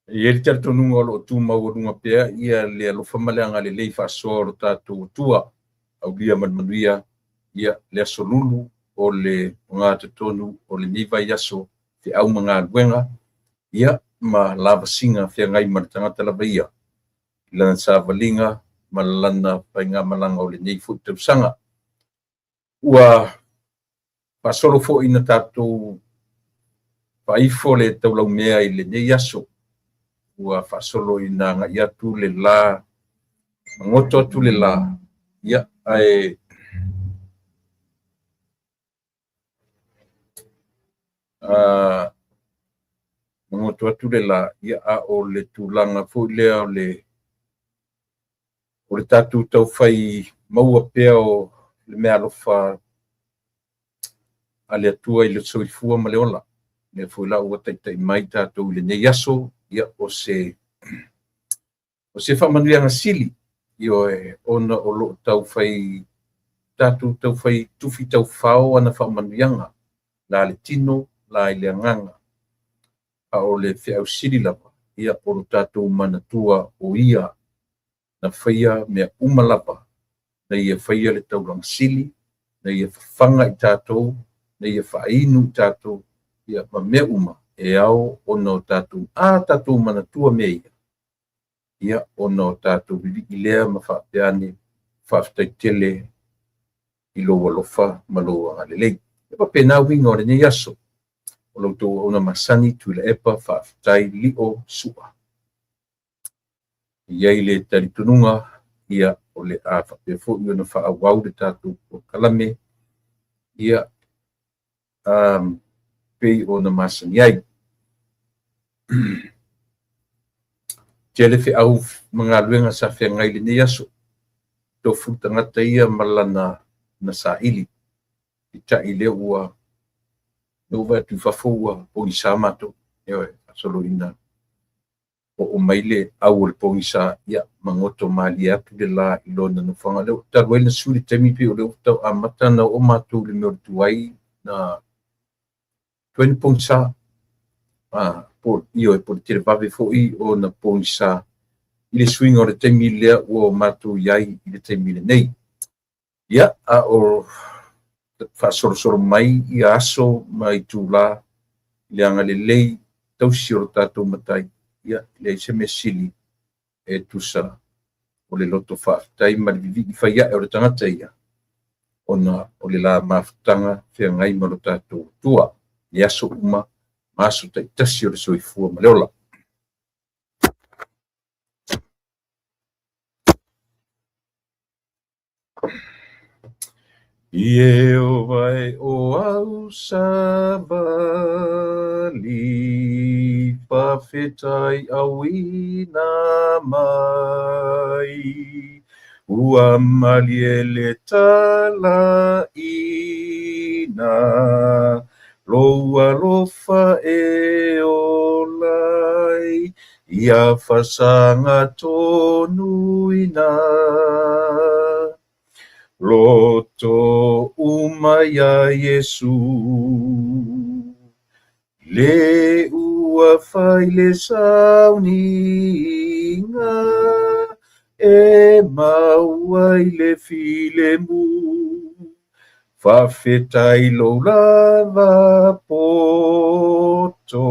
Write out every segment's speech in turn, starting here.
E i ai le talitonuga o lo o tu maualuga pea ia le alofa ma le agalelei faasoa o lo tatou Atua, aulia ma le manuia ia le aso lulu o le ogatotonu o lenei vaiaso feau ma galuega ia ma lavasiga feagai ma le tagata lava ia i lana savaliga ma lana faigamalaga o lenei foi tausaga. Ua faasolo foi ina tatou faaifo le taulaumea i lenei aso, ua faasolo ina agai atu le la, magoto atu le la, ia, ae magoto atu le la, ia, a o le tulaga foi lea o le tatou taufai maua pea o le meaalofa a le Atua i le soifua ma le ola. Lea foi la ua taitai mai tatou i lenei aso, ia, o se faamanuiaga sili, ioe, ona o lo o taufai tatou taufai tufi taufao ana faamanuiaga, la le tino, la i le agaga. A o le feau sili lava, ia, o lo tatou manatua o ia na faia mea uma lava, na ia faia le taulaga sili, na ia fafaga i tatou, na ia faainu i tatou, ia, ma mea uma e ao ona o tatou a tatou manatua mea ia, ia, ona o tatou vivii lea ma faapea ane, faafetai tele i lou alofa ma lou agalelei. E faapena uiga o lenei aso. O lo outou auauna masani, Tuilaepa, faafetai Lio Sua. E i ai le talitonuga, ia, o le a faapea foi ona faaauau le tatou polokalame, ia, pei ona masani ai. Tele feau ma galuega sa feagai lenei aso. Tofu le tagata ia ma lana na saili. Peitai lea ua vaai atu i fafo ua pogisa matou. Ioe, faasoloina oo mai le au o le pogisa, ia, magoto malie atu le la i lona nofoaga. Lea talu ai na sui le taimi pei o lea ua tau amata ona oo matou i le mea o le tuai na pogisa. Po, ioe, po le televave foi ona pogisa i le suiga o le taimi lea ua matou i ai i le taimi lenei. Ia, a o faasolosolo mai ia aso ma itula i le agalelei tausi o lo tatou Matai, ia, leai se mea sili e tusa o le loto faafetai ma le vivii fai ae o le tagata ia, ona o le la mafutaga feagai ma lo tatou Atua i aso uma ma aso taitasi o le soifua ma le ola. Ieova e o au savali, faafetai auina mai. Ua malie le talaina, lou alofa e ola ai, ia fasaga tonuina. Loto uma iā Iesu, le ua fai le sauniga e maua ai le filemu. Faafetai lou lava poto,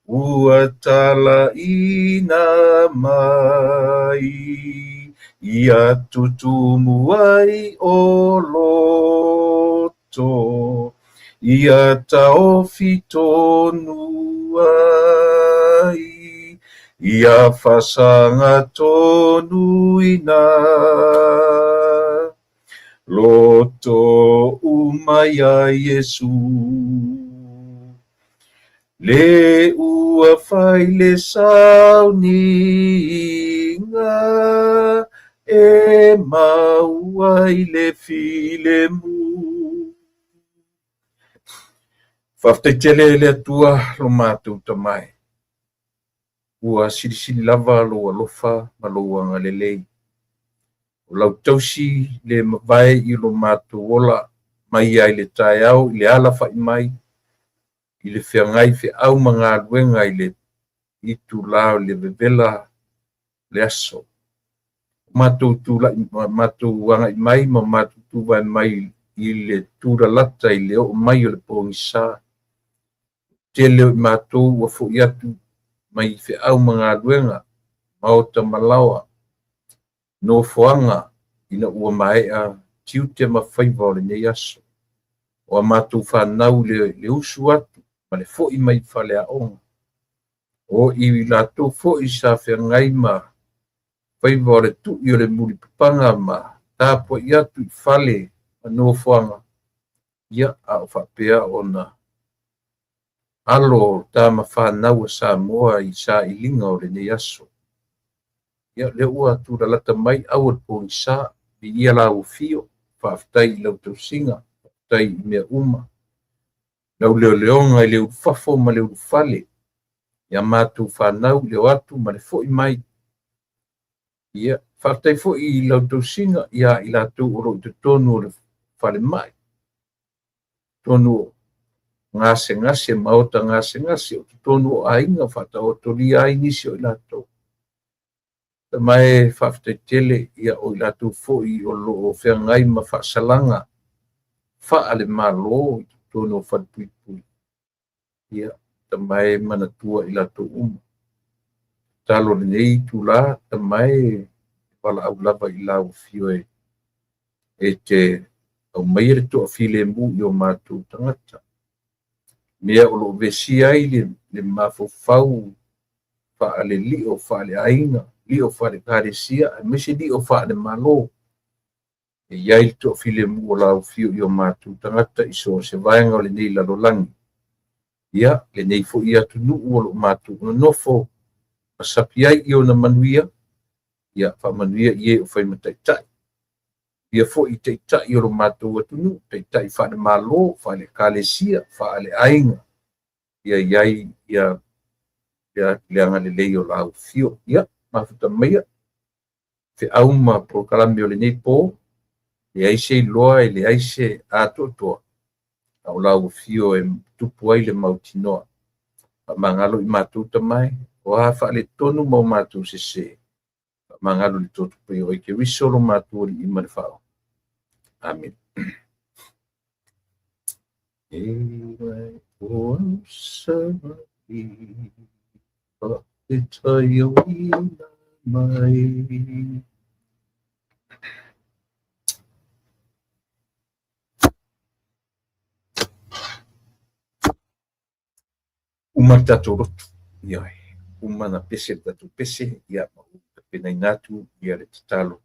ua talaina mai, ia tutumu ai o loto, ia taofi tonu ai, ia fasaga tonuina. Loto uma iā Iesu, le ua fai le sauniga e maua ai le filemu. Faafetai tele e le Atua lo matou Tama e. Ua silisili lava lou alofa ma lou agalelei. O lau tausi le mavae i lo matou ola mai ai le taeao i le alafai mai, i le feagai feau ma galuega i le itulā o le vevela le aso. Matou tulai, matou agai mai ma matou tuvae mai i le tulalata i le oo mai o le pogisa. Tele o i matou ua fo'i atu mai feau ma galuega, maota ma laoa, nofoaga ina ua maea tiute ma faiva o lenei aso. O a matou fanau le usu atu ma le fo'i mai faleaoga. O i latou fo'i sa feagai ma faiva o le tui o le mulipapaga ma tapuai atu i fale ma nofoaga, ia a o faapea ona alo tama fanau a Samoa i sailiga o lenei aso. Ia lea ua tulalata mai au o le pogisa, viia lau afio, faafetai i lau tausiga, faafetai i mea uma, lau leoleoga i le ulufafo ma le ulufale, ia matou fanau i le o atu ma le fo'i mai. Ia, faafetai foi i lau tausiga ia i latou o lo o i totonu o le falemai, totonu o gasegase, maota gasegase, o totonu o aiga faataotolia ai nisi o i latou. Tamae faafetai tele ia o i latou foi o lo o feagai ma faasalaga faale-Malo i totonu o falepuipui. Ia, tamae manatua i latou uma. Tatalo i lenei itulā, tamae valaau lava i lau afio e te aumaia le toafilemu i o matou tagata. Mea o lo o vesia ai le mafaufau faale-lio, faale-aiga, lio faale-ekalesia, aemaise lio faale-Malo. E i ai le toafilemu o lau afio i o matou tagata i so o se vaega o lenei lalolagi. Ia, lenei foi atunuu o lo o matou nonofo ma sapi ai i ona manuia, ia faamanuia i e o fai ma taitai. Ia foi taitai o lo matou atunuu, taitai faale-Malo, faale-ekalesia, faale-aiga, ia i ai ia le agalelei o lau afio. Ia, mafuta maia feau ma polokalame o lenei po, leai se iloa e leai se atoatoa, a o lau afio e tupu ai le mautinoa. Faamagalo i matou tamae, o a faaletonu ma o matou sese, faamagalo i le toto paia o Keriso lo matou Alii ma le Faaola. Amene. E o au savali, faafetai auina mai. Uma le tatou lotu, ioe, uma na pese le tatou pese, ia ma ou tapenaina atu ia le tatalo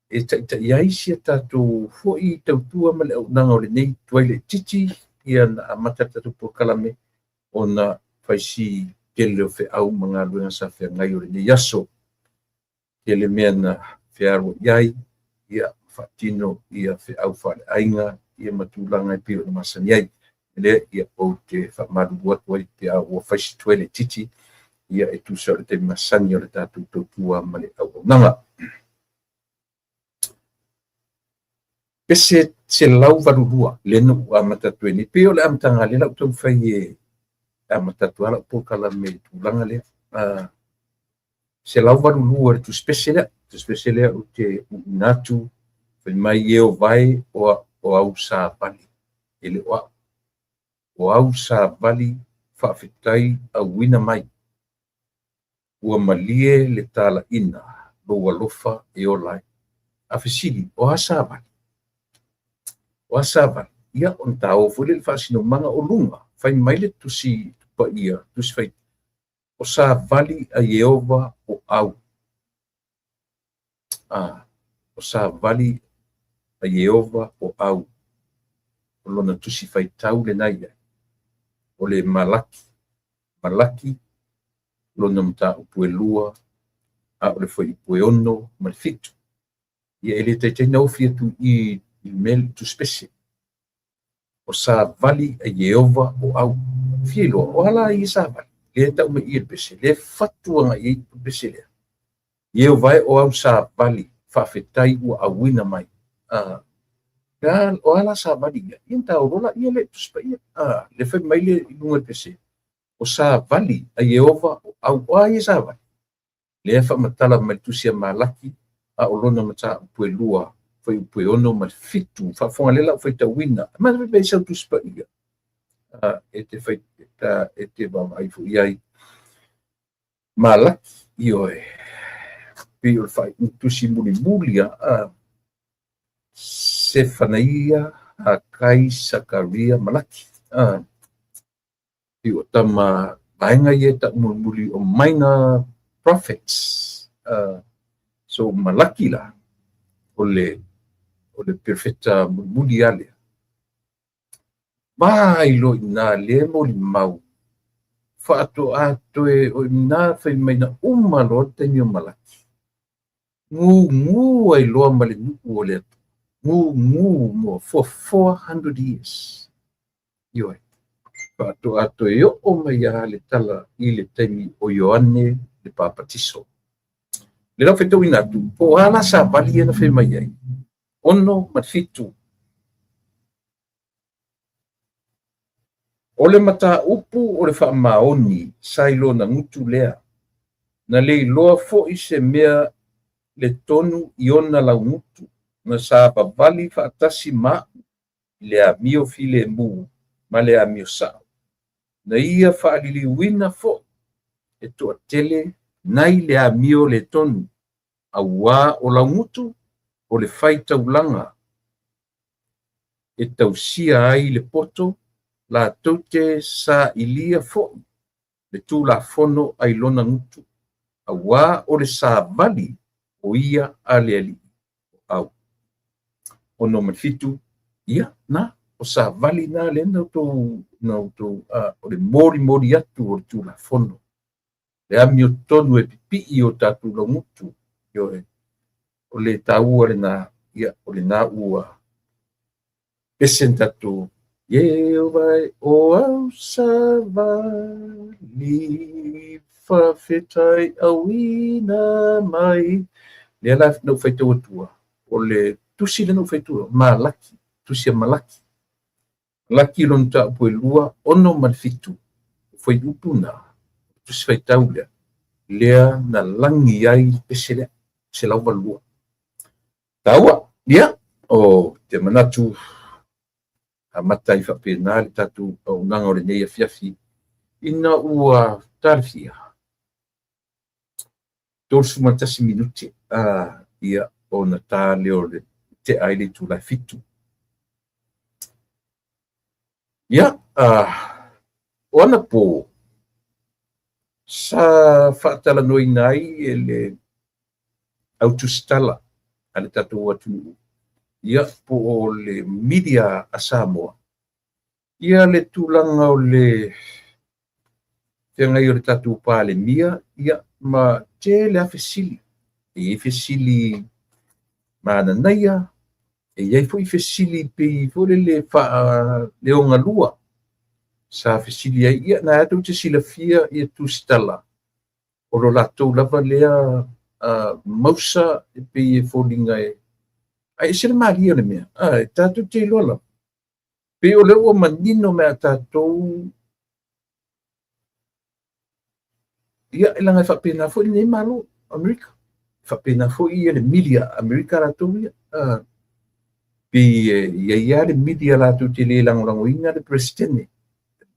e taitai ai si a tatou foi tautua ma le auaunaga o lenei tuai laitiiti, ia na amata le tatou polokalame ona fai si tele o feau ma galuega sa feagai o lenei aso. Tele mea na fealuai ai, ia faatino ia feau faaleaiga ia ma tulaga e pei ona masani ai. Lea ia ou te faamalulu atu ai pe a ua fai si tuai laitiiti, ia e tusa o le taimi masani o le tatou tautua ma le auaunaga. Pese 182 lea na ou amata atu ai nei. Pei o le amataga lea lau taumafai e amata atu lava lau polokalame i le tulaga lea. 182 le tusi pese lea. Tusi pese lea ou te uuina atu, fai mai e o vae o au savali, e le o au. O au savali faafetai auina mai. Ua malie le talaina lou alofa e ola ai. A fesili, o a savali? O a savali? Ia, ona tāo foi lea i le faasinomaga o luga, fai mai le tusi paia, tusi fai, o savali a Ieova o au. O savali a Ieova o au. O lona tusi faitau lena i ai. O le Malaki, Malaki lona mataupu e 2, a o le fuaiupu e 6 ma le 7. Ia e le taitai na ofi atu i i le mea le tusi pese. O savali a Ieova o au. Fia iloa, o a la ia savali? Lea e tau mai i i le pese, lea e fatu agai i ai le pese lea. Ieova e o au savali, faafetai ua auina mai. O a la savali ia? Ia na taolo la ia le tusi paia. Le fai mai le i luga o le pese. O savali a Ieova o au. O a ia savali? Lea e faamatala mai le Tusi a Malaki, a o lona mataupu e 2, fuaiupu e 6 ma le 7. Faafofoga lelei la a'u faitauina. E manaia pe i ai sau Tusi Paia e te fai, e te vaavaai foi i ai. Malaki, ioe, pei o le faaiuga tusi mulimuli a Sefanaia, Hakai, Sakaria, Malaki. Pei o tama vaega ia e ta'u mulimuli o minor prophets. So Malaki la, o le perofeta mulimuli lava lea. Vai loa i ina lea e molimau faatoa toe o i ina fai mai na uma loa le taimi o Malaki. Gugu ai loa ma le nuu o le Atua. Gugu mo for 400 years. Ioe. Faatoa toe oo mai lava le tala i le taimi o Ioane le Papatiso. Le lau faitauina atu, po o a la savali ia na fai mai ai? 6 ma le 7. O le mataupu o le faamaoni sa i lona gutu lea, na le iloa foi se mea le tonu i ona laugutu, na savavali faatasi ma a'u i le amio filemu ma le amio sa'o, na ia faaliliuina foi e toatele nai le amio le tonu, auā o laugutu o le faitaulaga e tausia ai le poto, latou te sailia foi le Tulafono ai lona gutu, auā o le savali o ia a le Alii o au. 6 ma le 7, ia, na, o savali na lea na outou, o le molimoli atu o le Tulafono, le amiotonu e pipii o tatou laugutu, ioe, o le taua lena, ia, o lena ua pese na tatou, Ieova e o au savali, faafetai auina mai. Lea la na ou faitau atua, o le tusi lea na ou faitau, Malaki, tusi a Malaki. Malaki lona mataupu e 2, 6 ma le 7. O fuaiupu na, tusi faitau lea, lea na lagi ai le pese lea, 182. Taua, ia, o te manatu amata ai faapena le tatou auaunaga o lenei afiafi, ina ua talafia 31 minute, ia, ona ta lea o le tea ai le itula e 7. Ia, o anapo sa faatalanoaina ai e le autusitala a le tatou atunuu, ia, po o le media a Samoa, ia le tulaga o le feagai o le tatou Palemia, ia, ma tele lava fesili. E i ai fesili mananaia, e i ai foi fesili pei foi lele faaleogalua sa fesili ai, ia, na tou te silafia ia tusitala, o lo latou lava lea mausa e pei e foliga e, ai ese le malie o le mea, tatou te iloa lava. Pei o lea ua manino mai a tatou, ia, e leaga e faapena foi lenei Malo, Amerika. E faapena foi ia le media Amerika latou ia. Pei e i ai lava le media latou te le lagolagoina le presidente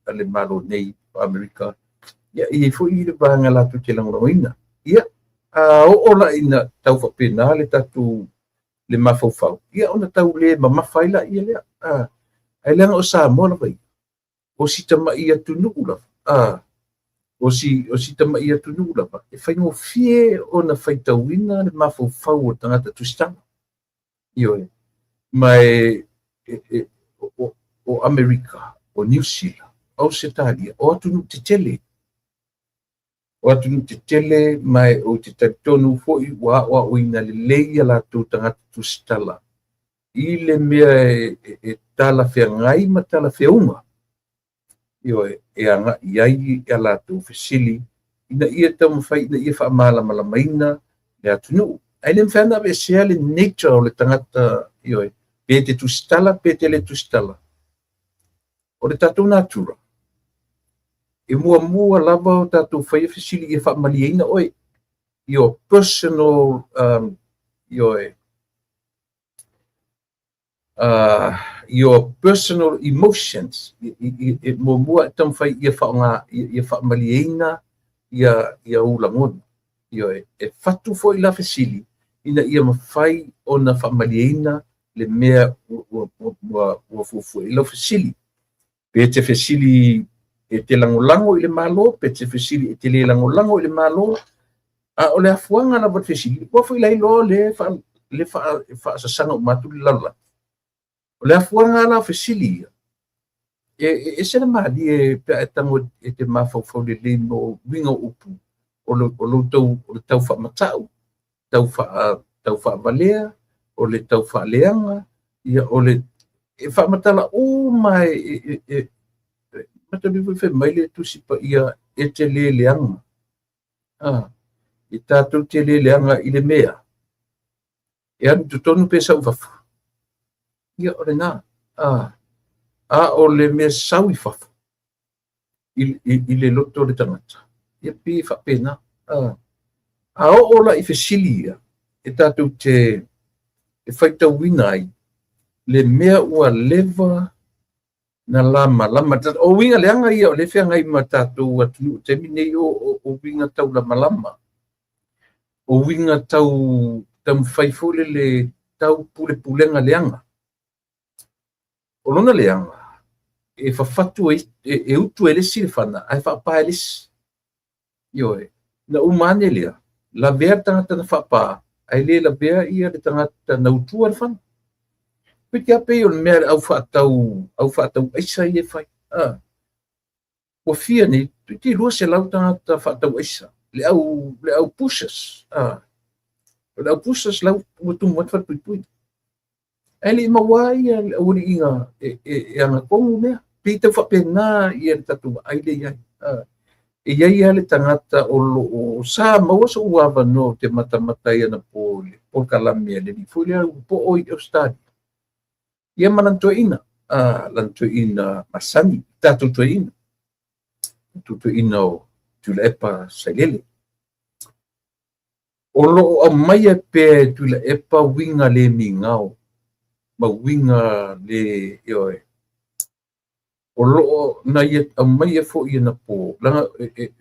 a le Malo nei o Amerika. Ia, e i ai foi le vaega latou te lagolagoina. Ia, a oo la ina tau faapena le tatou le mafaufau, ia ona tau le mamafa ai la ia lea. Ai leaga o Samoa lava ia, o si tama'i atunuu lava, o si tama'i atunuu lava, e faigofie ona faitauina le mafaufau o le tagata tusitala. Ioe, ma e o Amerika, o Niu Sila, o Ausetalia, o atunuu tetele. O atunuu tetele, ma e ou te talitonu foi ua aoaoina lelei ia latou tagata tusitala i le mea e talafeagai ma talafeuga. Ioe, e agai ai ia latou fesili ina ia taumafai ina ia faamalamalamaina le atunuu. Ae le mafai ona aveesea le nature o le tagata, ioe, pe te tusitala pe te le tusitala. O le tatou natura, E muamua lava o tatou faia fesili ia faamalieina oe, your personal, ioe, your personal emotions, e muamua e taumafai ia faaaoga, ia faamalieina ia ou lagona. Ioe, e fatu foi la fesili ina ia mafai ona faamalieina le mea ua fuafua i lau fesili. Pe te fesili e te lagolago i le Malo, pe te fesili e te le lagolago i le Malo, a o le afuaga lava o le fesili, ua foi la iloa le faasasaga uma atu le lalolagi. O le afuaga la o fesili ia, e ese le malie pe a e tago e te mafaufau lelei mo uiga o upu, o le tau faamatau, tau faavalea, o le tau faaleaga, ia o le e faamatala uma e mataulia foi fai mai le Tusi Paia e te le leaga. E tatou te le leaga i le mea e alu i totonu pe sau i fafo. Ia o lena. A o le mea sau i fafo i le loto o le tagata, ia pei e faapena. A oo la i fesili ia, e tatou te e faitauina ai le mea ua leva na lamalama. O uiga leaga ia o le feagai ma tatou atunuu i taimi nei, o uiga tau lamalama, o uiga tau taumafai foi lele tau pulepulega leaga. O lona leaga e fafatu e utu e le isi le fana ae faapa e le isi. Ioe, na uma ane lea, lavea le tagata na faapa, ae le lavea ia le tagata na utua le fana. Toeitiiti lava pei o le mea le au faatau aisa ia e fai. Ua fia nei, toeitiiti 200 tagata faatau aisa, le au pushers. O le au pushers lau ua tumu atu falepuipui. Ae le i maua ia le aualiiga e agatonu mea. Pei tau faapena ia le tatou vaai le i ai. E iai lava le tagata o loo sa maua so'u avanoa ou te matamata ai anapo i le polokalame a le alii foi lea ua poo i Australia. Ia ma lana toeaina, lana toeaina masani, tatou toeaina. Tatou toeaina o Tuilaepa Sailele. O loo aumaia pea e Tuilaepa uiga le migao ma uiga le ioe. O loo na ia aumaia foi anapo, leaga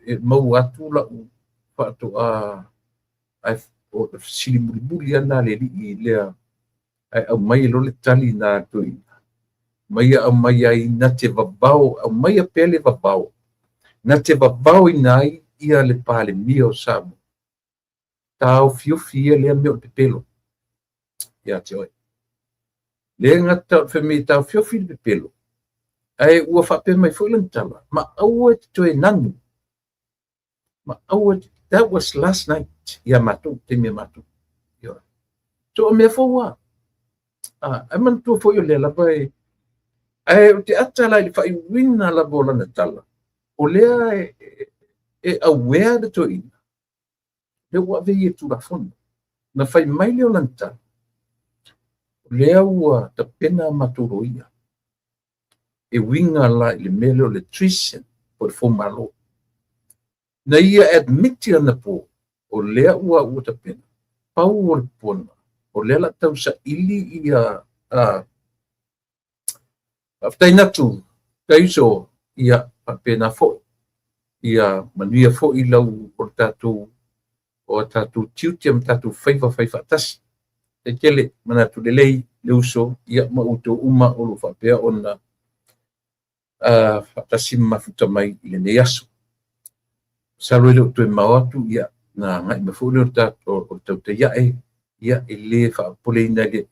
e maua atu lau faatoa ai o le fesili mulimuli ana le alii lea ai aumai loa le tali na toeaina. Mai aumai ai na te vavao, aumaia pea le vavao, na te vavao ina ai ia le Palemia o Samoa. Taofiofi ia lea mea o le pepelo ia te oe. Le gata o le fai mai taofiofi le pepelo, ae ua faapea mai foi lana tala, ma aua e te toe nanu. Ma aua, that was last night ia matou, taimi a matou. So o mea fou lava. Ae manatua foi o lea lava e ae o te ata la i le faaiuina lava o lana tala, o lea e aware le toeaina, lea ua ave ia i Tulafono. Na fai mai lea o lana tala, o lea ua tapena a matou loia, e uiga la i le mea lea o le treason po o le foumalo. Na ia admit anapo, o lea ua tapena, pau o le pona, o lea la tausaili ia faafetai natu, taiso, ia faapena foi, ia manuia foi lau o le tatou o tatou tiute ma tatou faiva fai faatasi. E tele manatu lelei le uso, ia ma outou uma o lo faapea ona faatasi ma mafuta mai i lenei aso. Masalo e le o toe mao atu, ia na agai mai foi lea o le tautai ae, ia e le faapopoleina le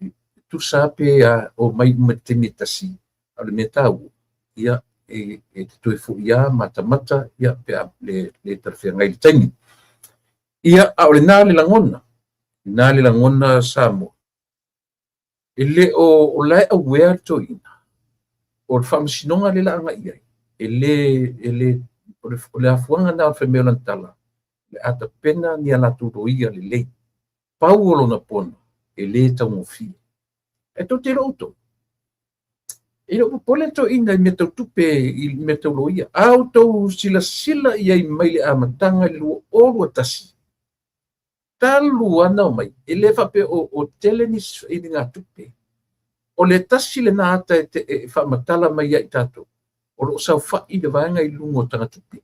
tusa pe o mai uma i le taimi e tasi, a o le mea taua, ia e te toe foi lava matamata, ia pe a le talafeagai le taimi. Ia, a o lena le lagona, lena le lagona Samoa. E le o la e aware le toeaina, o le faamasinoga le la agai ai, e le o le afuaga na o le fai mai o lana tala, le a tapena ni a latou loia lelei. Pau o lona pona, e le taugofie. E tou te iloa outou. E le o popole le toeaina i mea tau tupe i mea tau loia. A outou silasila i ai mai le amataga i le 2021, talu ana omai, e le faapea o tele ni saofaigatupe. O le tasi lena ata e faamatala mai ia i tatou, o lo o saofai le vaega i luga o tagatupe.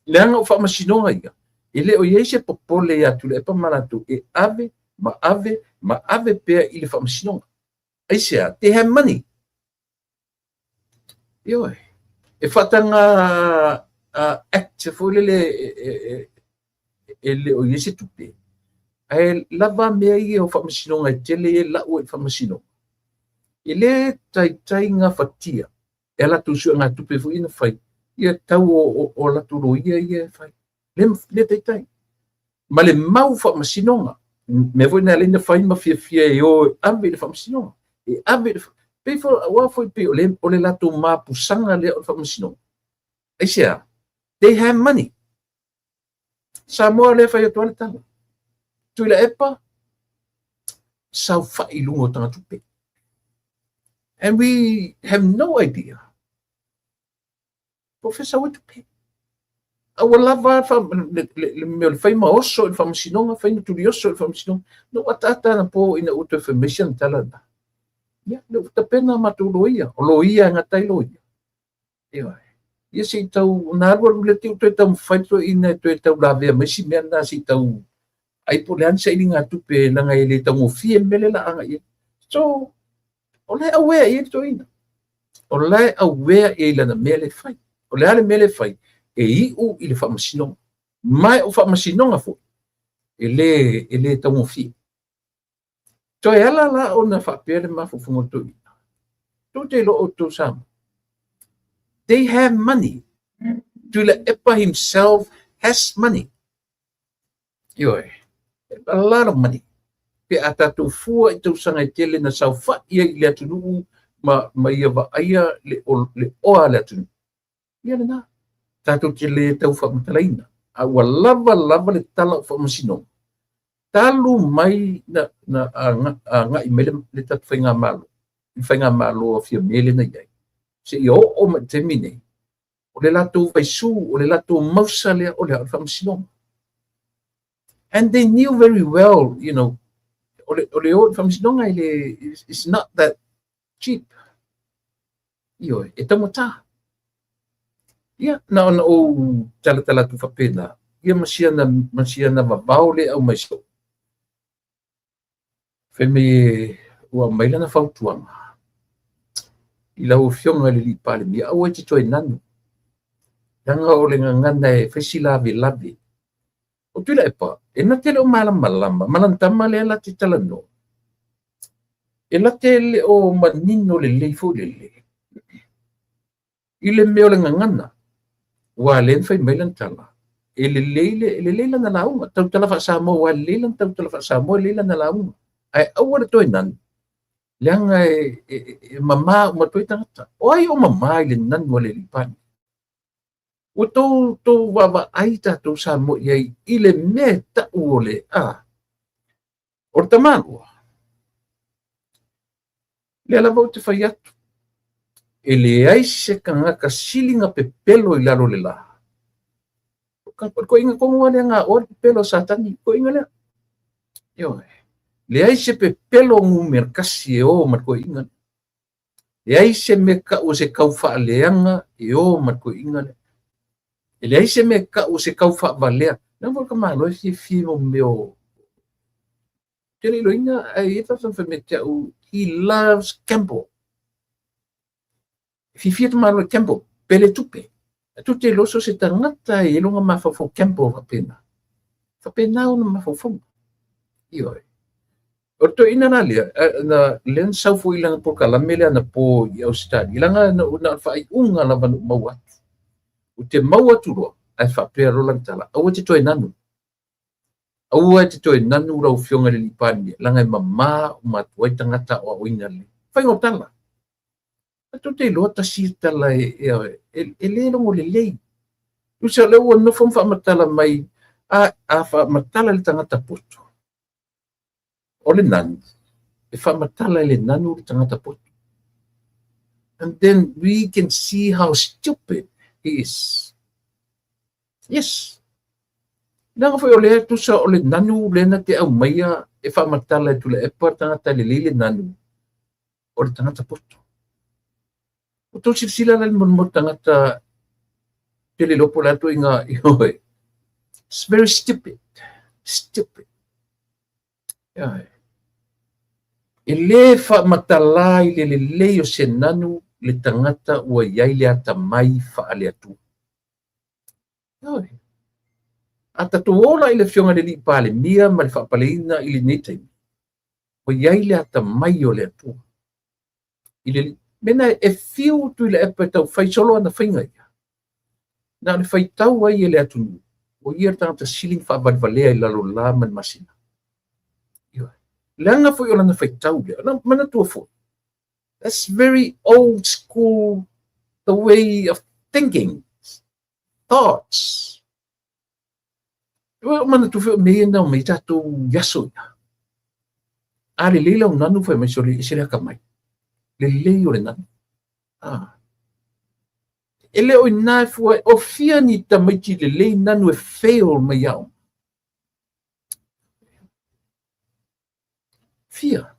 Leaga o faamasinoga ia, e le o i ai se popole ia Tuilaepa ma latou e ave ma ave ma ave pea i le faamasinoga. Aisea? They have money. Ioe. E faataga act foi lele e le o i ai se tupe. Ae lava mea ia o faamasinoga e tele e lau ai i faamasinoga. E le taitai gafatia e a latou suegatupe foi ia na fai, ia tau o latou loia ia e fai. Le, le taitai. Ma le mau faamasinoga. Mea foi na ala ai ona fai ma fiafia e o e ave i le faamasinoga. E ave i le pei foi, aua foi pei o le latou mapusaga lea o le faamasinoga. Aisea? They have money. Samoa lea fai atu ai le tala. Tuilaepa, saofai i luga o tagatupe. And we have no idea po o fea sau ai tupe. A ua lava le mea o le fai ma oso i le faamasinoga, fai ma tulioso i le faamasinoga. Na ou ataata anapo ina ua toe fai mai si ana tala lena. Ia, lea ua tapena matou loia. O loia e gata ai loia. Ioe. Ia se i tau, na alu alu lea te i ua toe taumafai le toeaina e toe tau lavea mai si mea lena se i tau ai po o le a ni sailiga tupe leaga e le taugofie le mea lea o le a agai i ai. So, o la e aware i ai le toeaina. O la e aware i ai i lana mea lea e fai. O le a le mea lea e fai? E iu i le faamasinoga. Ma o faamasinoga foi, e le taugofie. Toe ala la ona faapea le mafaufauga o le toeaina. Tou te iloa outou Samoa. They have money. Tuilaepa himself has money. Ioe. A lot of money. Pe a tatou fua i tausaga e tele na saofai ai i le atunuu ma ia vaaia le oa a le atunuu. Ia lena. Tatou te le tau faamatalaina. A ua lava lava le tala o faamasinoga. Talu mai na agai mai le tatou faigamalo, le faigamalo a Fiame lea na i ai, seia oo mai i le taimi nei, o le latou vaisu, o le latou mausa lea o le faamasinoga. And they knew very well, o le o i le faamasinoga e le, it's not that cheap. Ioe, e taugata. Ia, na ona ou talatala atu faapena, ia ma siana vavao le aumai so. Fai mai ua aumai lana fautuaga i lau Afioga i le alii Palemia, aua e te toe nanu. Leaga o le gagana e fai si lavelave. O Tuilaepa, e na te le o malamalama, ma lana tama lea la te talanoa. E la te le o manino lelei foi lele i le mea o le gagana. Ua lea na fai mai lana tala. E lelei lana lauga. Tautala faa-Samoa, ua lelei lana tautala faa-Samoa, lelei lana lauga. Ae aua le toe nanu. Leaga e mamā uma atu ai tagata. O ai o mamā i le nanu a le alii Palemia? Ua tou vaavaai tatou Samoa i ai i le mea e tau o le a. O le tamaloa. Lea lava ou te fai atu. E leai se tagata sili na pepelo i lalo o le la. O le toeaina tonu lava lea na aoa le pepelo a Satani, toeaina lea. Ioe. Leai se pepelo numera 1 e o ma le toeaina lea. Leai se mea tau o se tau faaleaga e o ma le toeaina lea. E leai se mea tau o se tau faavalea. Leaga foi le tamaloa e fiafia i mo mea o te le iloaina ae i ai fai mai te au, he loves gamble. Fiafia tamaloa i gamble, pele tupe. E tu te iloa so se tagata e lona mafaufau gamble faapena. Faapena ona mafaufauga. Ioe. O le toeaina la lea, na lea na sau foi i lana polokalame lea na po i Ausetalia, leaga na o le faaiuga lava na ou maua atu. Ou te maua atu loa, ae faapea loa lana tala, aua te toe nanu. Aua e te toe nanu lau Afioga i le alii Palemia, leaga e mamā uma atu ai tagata aoaoina lelei. Faiga o tala. A tou te iloa tasi tala e le logo lelei. Tusa o lea ua nofo ma faamatala mai, a faamatala le tagata poto, o le nanu, e faamatala i le nanu le tagata poto. And then we can see how stupid he is. Yes. Leaga foi o lea tusa o le nanu lea na te aumaia e faamatala e Tuilaepa le tagata e lelei le nanu o le tagata poto. Ua tou silasila la i le molimau tagata te le iloa po o le a ituaiga ioe. It's very stupid. Stupid. Ioe. E lē faamatala i le lelei o se nanu le tagata ua i ai le atamai faale-Atua. Ioe. A tatou o la i le Afioga i le Alii Palemia ma le faapaleina i lenei taimi, ua i ai le atamai o le Atua. I le mea e fiu Tuilaepa e tau fai solo ana faiga ia. Na o le faitau ai e le atunuu, o ia le tagata sili ona faavalevalea i lalo o le la ma le masina. Ioe. Leaga foi o lana faitau lea. Na manatua foi, that's very old school the way of thinking, thoughts. Ua manatua foi o mea ia na omai tatou i aso ia. A lelei lau nanu fai mai sole e se le akamai. Lelei o le nanu. Ah. E le o ina e fua, o fia ni tamaiti lelei nanu e fail mai aoga. Fia.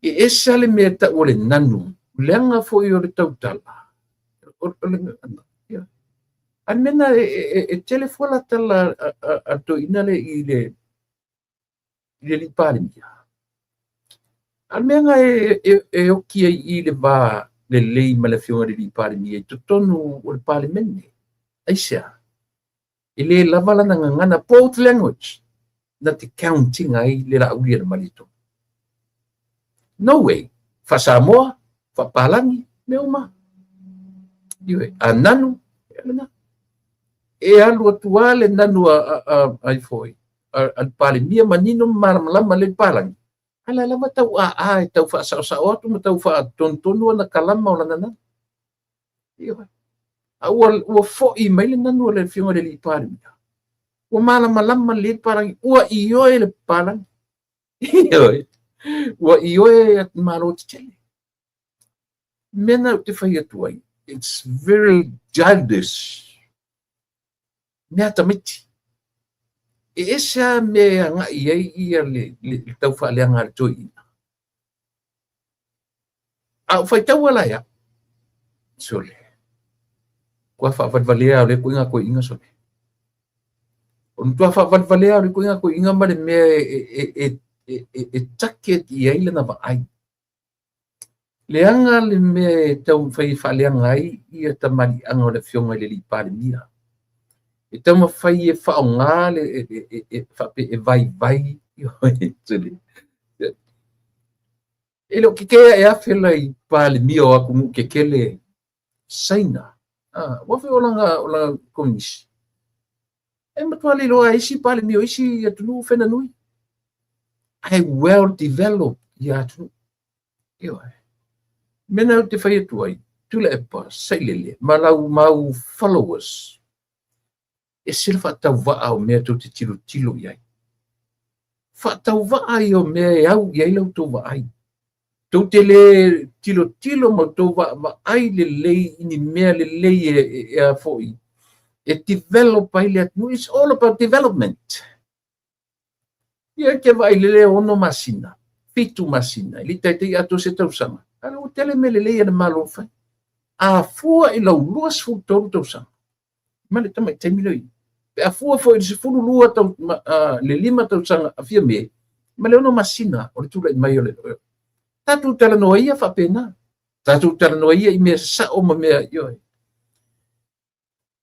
E ese lava le mea e tau o le nanu, leaga foi o le tautala. Ia. A le mea lena e tele fua la tala a le toeaina lea i le alii Palemia. A le mea lena e oki ai i le va lelei ma le Afioga i le alii Palemia i totonu o le Palemene. Aisea? E lē lava lana gagana, both language, na te count ina ai le Laauli a le Malietoa. No way. Faa-Samoa, faa-Palagi, mea uma. Ioe, a nanu, ia lena. E alu atu lava le nanu a, a, a, a ifo a, a le Palemia manino ma malamalama le Palagi. A la lava tau aa e tau faasaosao atu ma tau faatonutonu ana kalama o lana nanu. Ioe. A ua, ua fo'i mai le nanu a le Afioga i le Alii Palemia. Ua malamalama lelei le palagi. Ua ioe le palagi. Ioe. Ua ioe Malo tetele. Mea na ou te fai atu ai, it's very childish. Mea tamaiti. E ese lava mea e agai i ai ia le, le, le tau faaleaga a le toeaina. A ou faitaua la ia, sole, kua faavalevalea o lea ituaiga toeaiina sole. O le matua faavalevalea o le ituaiga toeaiina ma le mea e target i ai lana vaai. Leaga le mea e taumafai e faaleaga ai ia tamaliiaga o le Afioga i le Alii Palemia. E taumafai e faaaoga le e faapea e vaivai. E le o kekē ae afe la i Palemia o atunuu kekele Saina. Ah, ua foi o lana, o lana komunisi. E matua le iloa e isi Palemia o isi atunuu fena nui. Ae well developed ia atunuu. Ioe. Mea na ou te fai atu ai, Tuilaepa, Sailele, ma lau mau followers, ese le faatauvaa o mea tou te tilotilo i ai. Faatauvaa ia o mea e au i ai la outou vaai. Tou te lē tilotilo ma outou vaavaai lelei i ni mea lelei e, e, e a foi, e develop ai le atunuu. It's all about development. Ia e te vaai lele 6 masina, 7 masina, e le i taitai atoa se tausaga. A ua tele mea lelei a le Malo fai. A fua i lau 23 tausaga, ma le tamai taimi lea i. Pe a fua foi i le 12 tau, le 5 tausaga a Fiame, ma le 6 masina o le tulai mai o le... Tatou talanoa ia faapena. Tatou talanoa ia i mea sasao ma mea, ioe.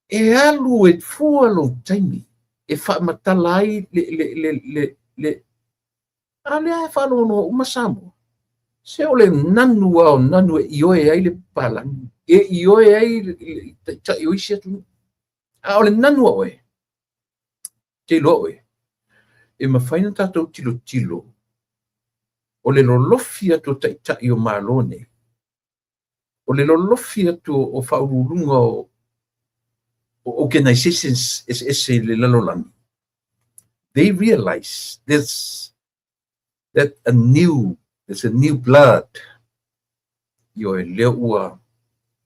E alu e fua lou taimi e faamatala ai le, le, le, le, le, a lea e faalogologo uma Samoa. Se o le nanu lava o nanu e ioe ai le palagi, e ioe ai le taitai o isi atunuu. A o le nanu a oe, te iloa oe, e mafai ona tatou tilotilo o le lolofi atu o taitai o Malo nei, o le lolofi atu o faauluuluga o organizations eseese i le lalolagi, they realize there's that a new, there's a new blood. Ioe, lea ua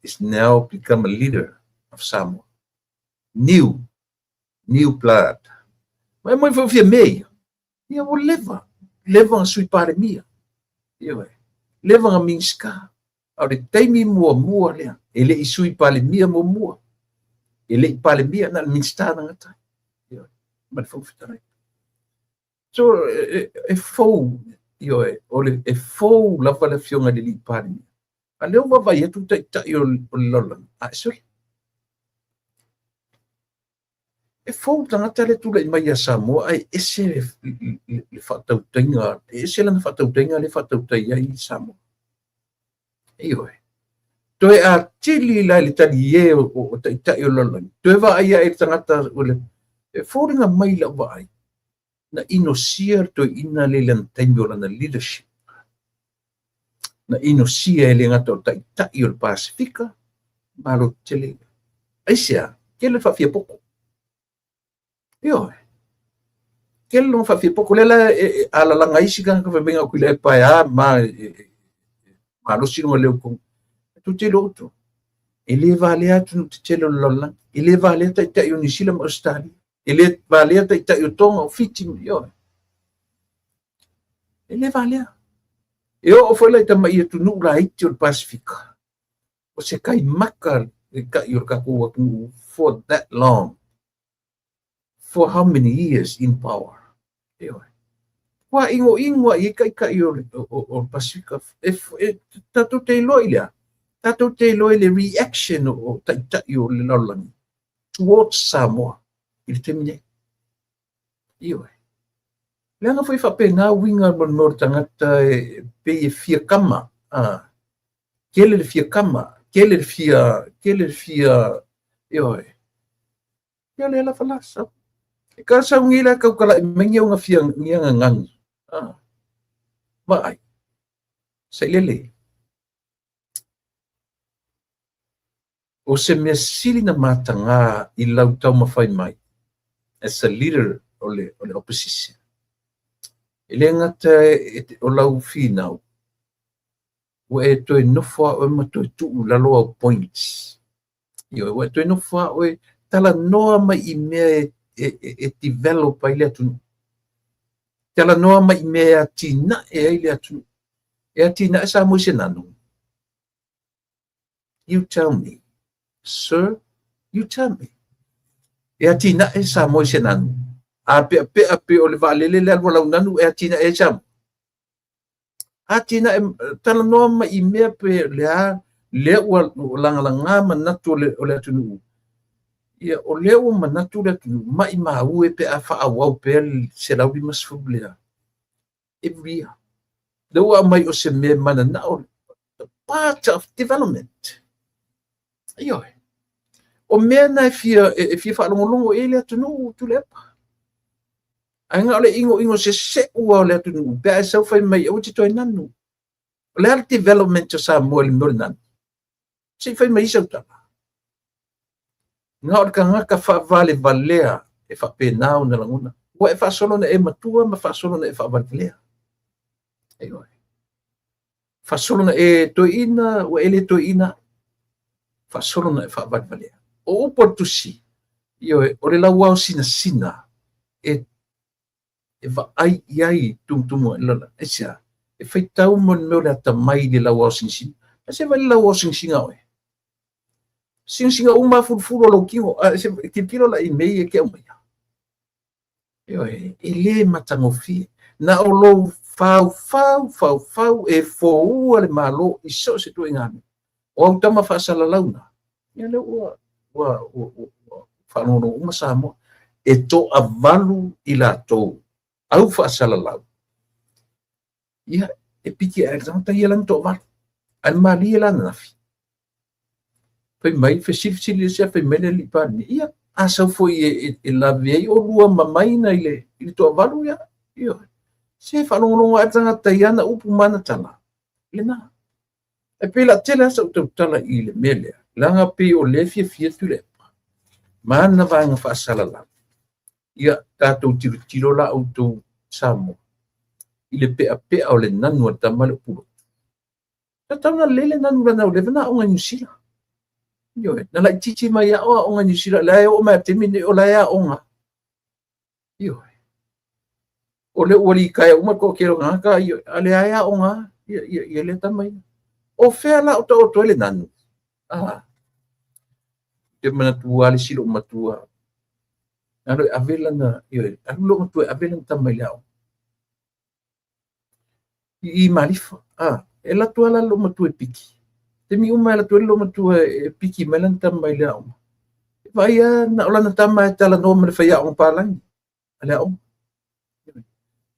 is now become a leader of Samoa. New, new blood. Ma e moi foi Fiamē ia. Ia ua leva, leva na Sui Palemia. Ioe, leva na Minisita. A o le taimi muamua lea, e le i Sui Palemia muamua. E le i Palemia, na o le Minisita na gata ai. Ioe, ma le Fofoga Fetalai. So, e fou, ioe, o le, e fou lava le afioga i le alii Palemia. A lea ua vaavaai atu taitai o le lalolagi, a e sole. E fou le tagata lea tulai mai ia Samoa, ae ese le faatautaiga, e ese lana faatautaiga lea e faatautai ai Samoa. Ioe. Toe atili la i le talie o taitai o le lalolagi, toe vaai ae i le tagata o le, e foliga mai i lau vaai, na inosia le toeaina lea i lana taimi o lana leadership. Na inosia e le gata o taitai o le Pasefika, Malo tetele ia. Aisea? Tele le faafiapoto. Ioe. Tele lona faafiapoto. Lea la e alalaga ai isi tagata fai mai na o Tuilaepa e a ma e malosi lona leo i totonu. E tou te iloa outou, e le valea atunuu tetele o le lalolagi, e le valea taitai o Niu Sila ma Ausetalia, e le valea taitai o Toga, o Fiti, ioe. E le valea. E oo foi la i tamai atunuu laiti o le Pasefika, o se kaimaka le kai o le tatou atunuu for that long. For how many years in power? Ioe. Ua inoino lava i ai taitai o le Pasefika. E, tatou te iloa i le a? Tatou te iloa i le reaction o taitai o le lalolagi towards Samoa i le taimi nei. Ioe. Leaga foi faapena uiga mo le mea o le tagata e pei e fia kama. Tele le fia kama, tele le fia, tele le fia, ioe. Ia lea lava la sau. E ka sau nei la tautalai mai ni auga fia ni aga nanu. Vaai. Sailele. O se mea sili na mataga i lau taumafai mai as a leader o le, o le opposition. E le gata o lau finau, ua e toe nofo lava oe ma toe tuu i lalo au points. Ioe, ua e toe nofo lava oe talanoa mai i mea e develop ai le atunuu. Talanoa mai i mea e atinae ai le atunuu. E atinae Samoa i se nanu. You tell me. Sir, you tell me. E atinae Samoa i se nanu. A peapea pei o le vaalele le alu a lau nanu e atinae ai Samoa. Atinae, talanoa mai i mea pe le a, lea ua lagalaga manatu o le atunuu. Ia, o lea ua manatu le atunuu, maimau e pe a faaauau pea le 150 lea every year. Lea ua aumai o se mea e mananao, the part of development. Ioe. O mea na e fia, e fia faalogologo i ai le atunuu, Tuilaepa. Ae na o le inoino seseu lava o le atunuu, pe a e sau fai mai, aua te toe nanu. O le a le development o Samoa i le mea o le nanu? Se i fai mai sau tala. Na o le tagata faavalevalea e faapena ona lagona. Ua e faasolo ona e matua ma faasolo ona e faavalevalea. Ioe. Faasolo ona e toeaina, ua e le toeaina. Faasolo ona e faavalevalea. O upu a le Tusi, ioe, o le lauao sinasina e e vaai i ai tumutumu ai lala. Aisea? E faitau mo le mea o le atamai i le lauao sinasina. Ae se vaai le lauao sinasina oe. Sinasina uma lava fulufulu o lou tino. A se tilotilo la i mea ia e te aumaia. Ioe, e le matagofie. Na o lou faufau, faufau e foua le Malo i so o se ituaiga mea. O au tama faasalalau na, ia lea ua, ua, ua, ua, ua faalogologo uma Samoa. E toavalu i latou au faasalalau. Ia, e piki ae le tagata ia lana toavalu. Ae malie la ananafi. Fai mai, fesilisili le isi, fai mai le alii Palemia, ia, a sau foi e lave ai olua ma maina i le toavalu, ia, ioe. Se faalogologo ae le tagata i ana upu ma ana tala. Lena. E pei la tele lava sau tautala i le mea lea, leaga pei o lea e fiafia Tuilaepa ma ana vaega faasalalau. Ia, tatou tilotilo la outou Samoa i le peapea o le nanu a le tama lea o Pulotu. Tatau na lelei le nanu lana ua leva na aoga i Niu Sila. Ioe, na laitiiti mai lava o aoga i Niu Sila, la e oo mai lava i le taimi lenei o la e aoga. Ioe. O lea ua litaea uma le toatele o tagata, ioe, a o lea e aoga lava lea tama ia. O fea la o taoto ai le nanu? A, te manatua lava le isi loomatua, alu e ave lana, ioe, alu loomatua e ave lana tama i le aoga. I i Malifa, a, e alu atu lava la le loomatua e piki. Taimi uma e alu atu ai le loomatua e piki mai lana tama i le aoga. E vaai lava na o lana tama e talanoa ma le faiaoga palagi a le aoga.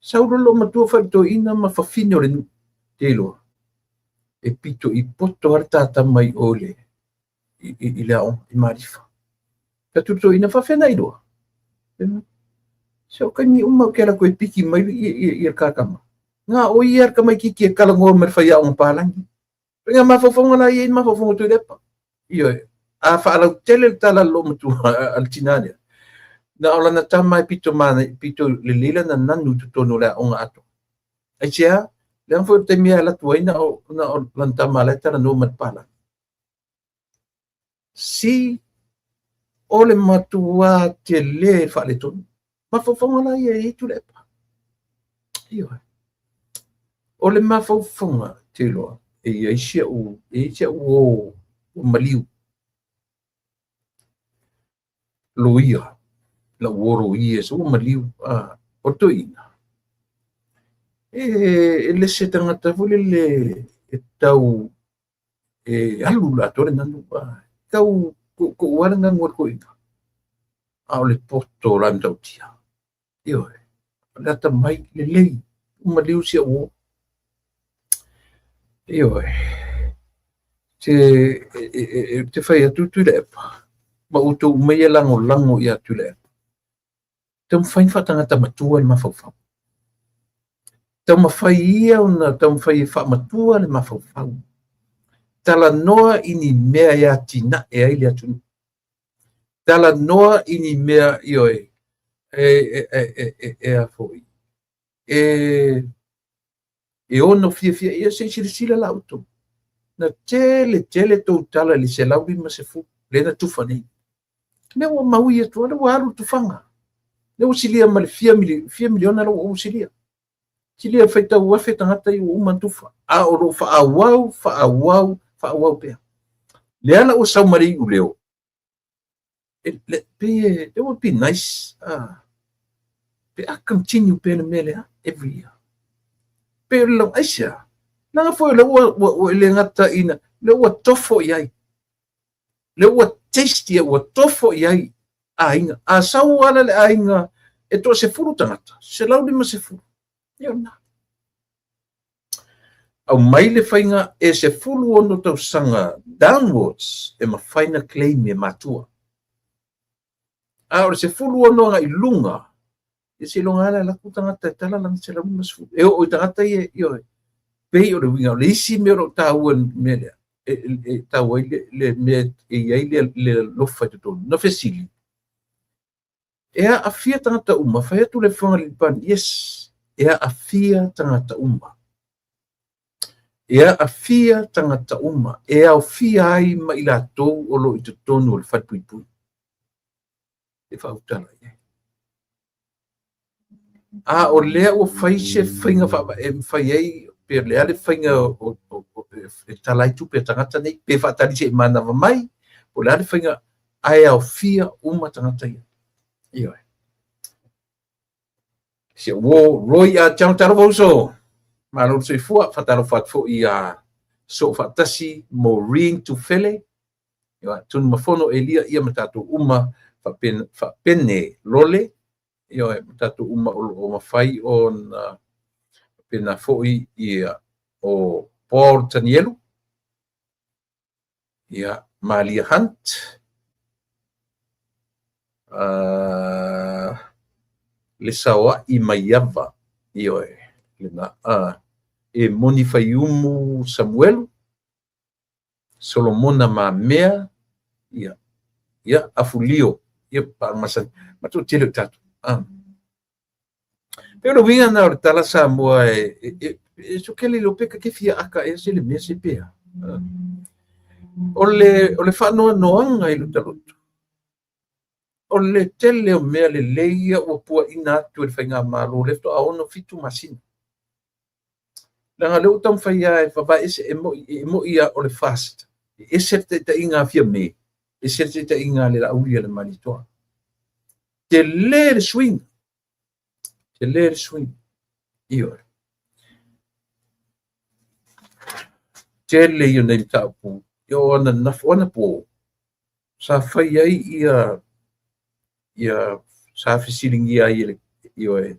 Sau loa le loomatua fai i le toeaina ma fafine o le nuu, te iloa, e pito i poto lava le ta tama i o i le aoga i Malifa. Fai atu le toeaina, faafefea ona e iloa? Se o taimi uma ou te alu atu e piki mai le ta tama. Na o ia le tamaitiiti e talanoa ma le faiaoga palagi. Ituaiga mafaufauga la ia i mafaufauga o Tuilaepa. Ioe, a faalautele le tala a le loomatua a le tina lea, na o lana tama e pito manaia, pito lelei lana nanu i totonu o le aoga atoa. Aisea? Leaga foi o le taimi e alu atu ai na o lana tama la e talanoa ma le palagi. Si o le matuā tele faaletonu. Mafaufauga la ia e i ai Tuilaepa. Ioe. O le mafaufauga te iloa, e i ai si au, e i ai si au uō ua maliu. Loia, lau uō loia, se ua maliu. A, o le toeaina, e le se tagata foi lele e tau e alu le atoa le nanu, tau koʻu lava le nanu a le toeaina, a o le poto la e matautia. Ioe, o le atamai lelei, ua maliu si au uō. Ioe, te, e, te fai atu Tuilaepa, ma outou uma ia lagolago iā Tuilaepa. Taumafai ona faatagata matua le mafaufau. Taumafai ia ona taumafai e faamatua le mafaufau. Talanoa i ni mea e atinae ai le atunuu. Talanoa i ni mea, ioe, e, e, e, e, e, a foi, e, e ono fiafia ia se i silasila la outou. Na tele tele tou tala i le 150 lea na tufa nei. Lea ua maui atu, lea ua alu le tufaga. Lea ua silia ma le fia, fia miliona lea ua silia. Silia faitau afe tagata ia ua uma ona tufa. A o lo o faaauau, faaauau, faaauau pea. Lea la ua sau ma le iuleo, pei e, it would be nice, pe a continue pea le mea lea every year. Pei o le lau, aisea, leaga foi o lea ua, ua, ua le gata ina, lea ua tofo i ai, lea ua taste ia, ua tofo i ai aiga. A sau ala le aiga e toasefulu tagata, 150, ia o lena. Aumai le faiga e 16 tausaga downwards e mafai na claim e matua. A o le 16 agai i luga, ia seiloga lava le alu atu tagata e tala lana 150. E oo i tagata ia, ioe, pei o le uiga, o le isi mea o lo o taua i le mea lea, e taua ai le mea e i ai le alofa i totonu. Na fesili, E aafia tagata uma, fai atu le Afioga i le Palemia, yes, e aafia tagata uma. E aafia tagata uma, e aofia ai ma i latou o lo o i totonu o le falepuipui. E faautala i ai. A o lea ua fai se faiga faavae e mafai ai pe o le a le faiga e tala ai tupe a tagata nei, pe faatali se i manava mai, po o le a le faiga, ae aofia uma tagata ia. Ioe. Si au uō, Roy a Tiago, talofa uso. Malo le soifua, faatalofa atu foi iā Soofaatasi, Maureen Tufele, ioe, Tunumafono Elia, ia ma tatou uma, faapene Lole, ioe, ma tatou uma o lo o mafai ona faapena foi ia o Paul Tanielu, ia Malia Hunt, le saoa'i Maiava, ioe, lena, e Moni Faiumu Samuelu, Solomona Mamea, ia, ia, Afulio, ia, paaga masani, ma toatele o tatou. Pei o le uiga lena o le tala Samoa e, e, e E so kele lo pe ka ke fia aka e se le mea se pea. O le faanoanoaga i lo taloto. O le tele o mea lelei ia ua puaina atu e le faigamalo lea faatoa 6-7 masina. Leaga o lea ua taumafai lava e vavaese e mo'i o le FAST, e ese le taitaiga a Fiame, ese le taitaiga a le Laauli a le Malietoa. Tele le suiga, tele le suiga. Ioe. Tele ia nei mataupu, o ananafi, o anapo, sa fai ai ia sa fesiligia ai e le, ioe,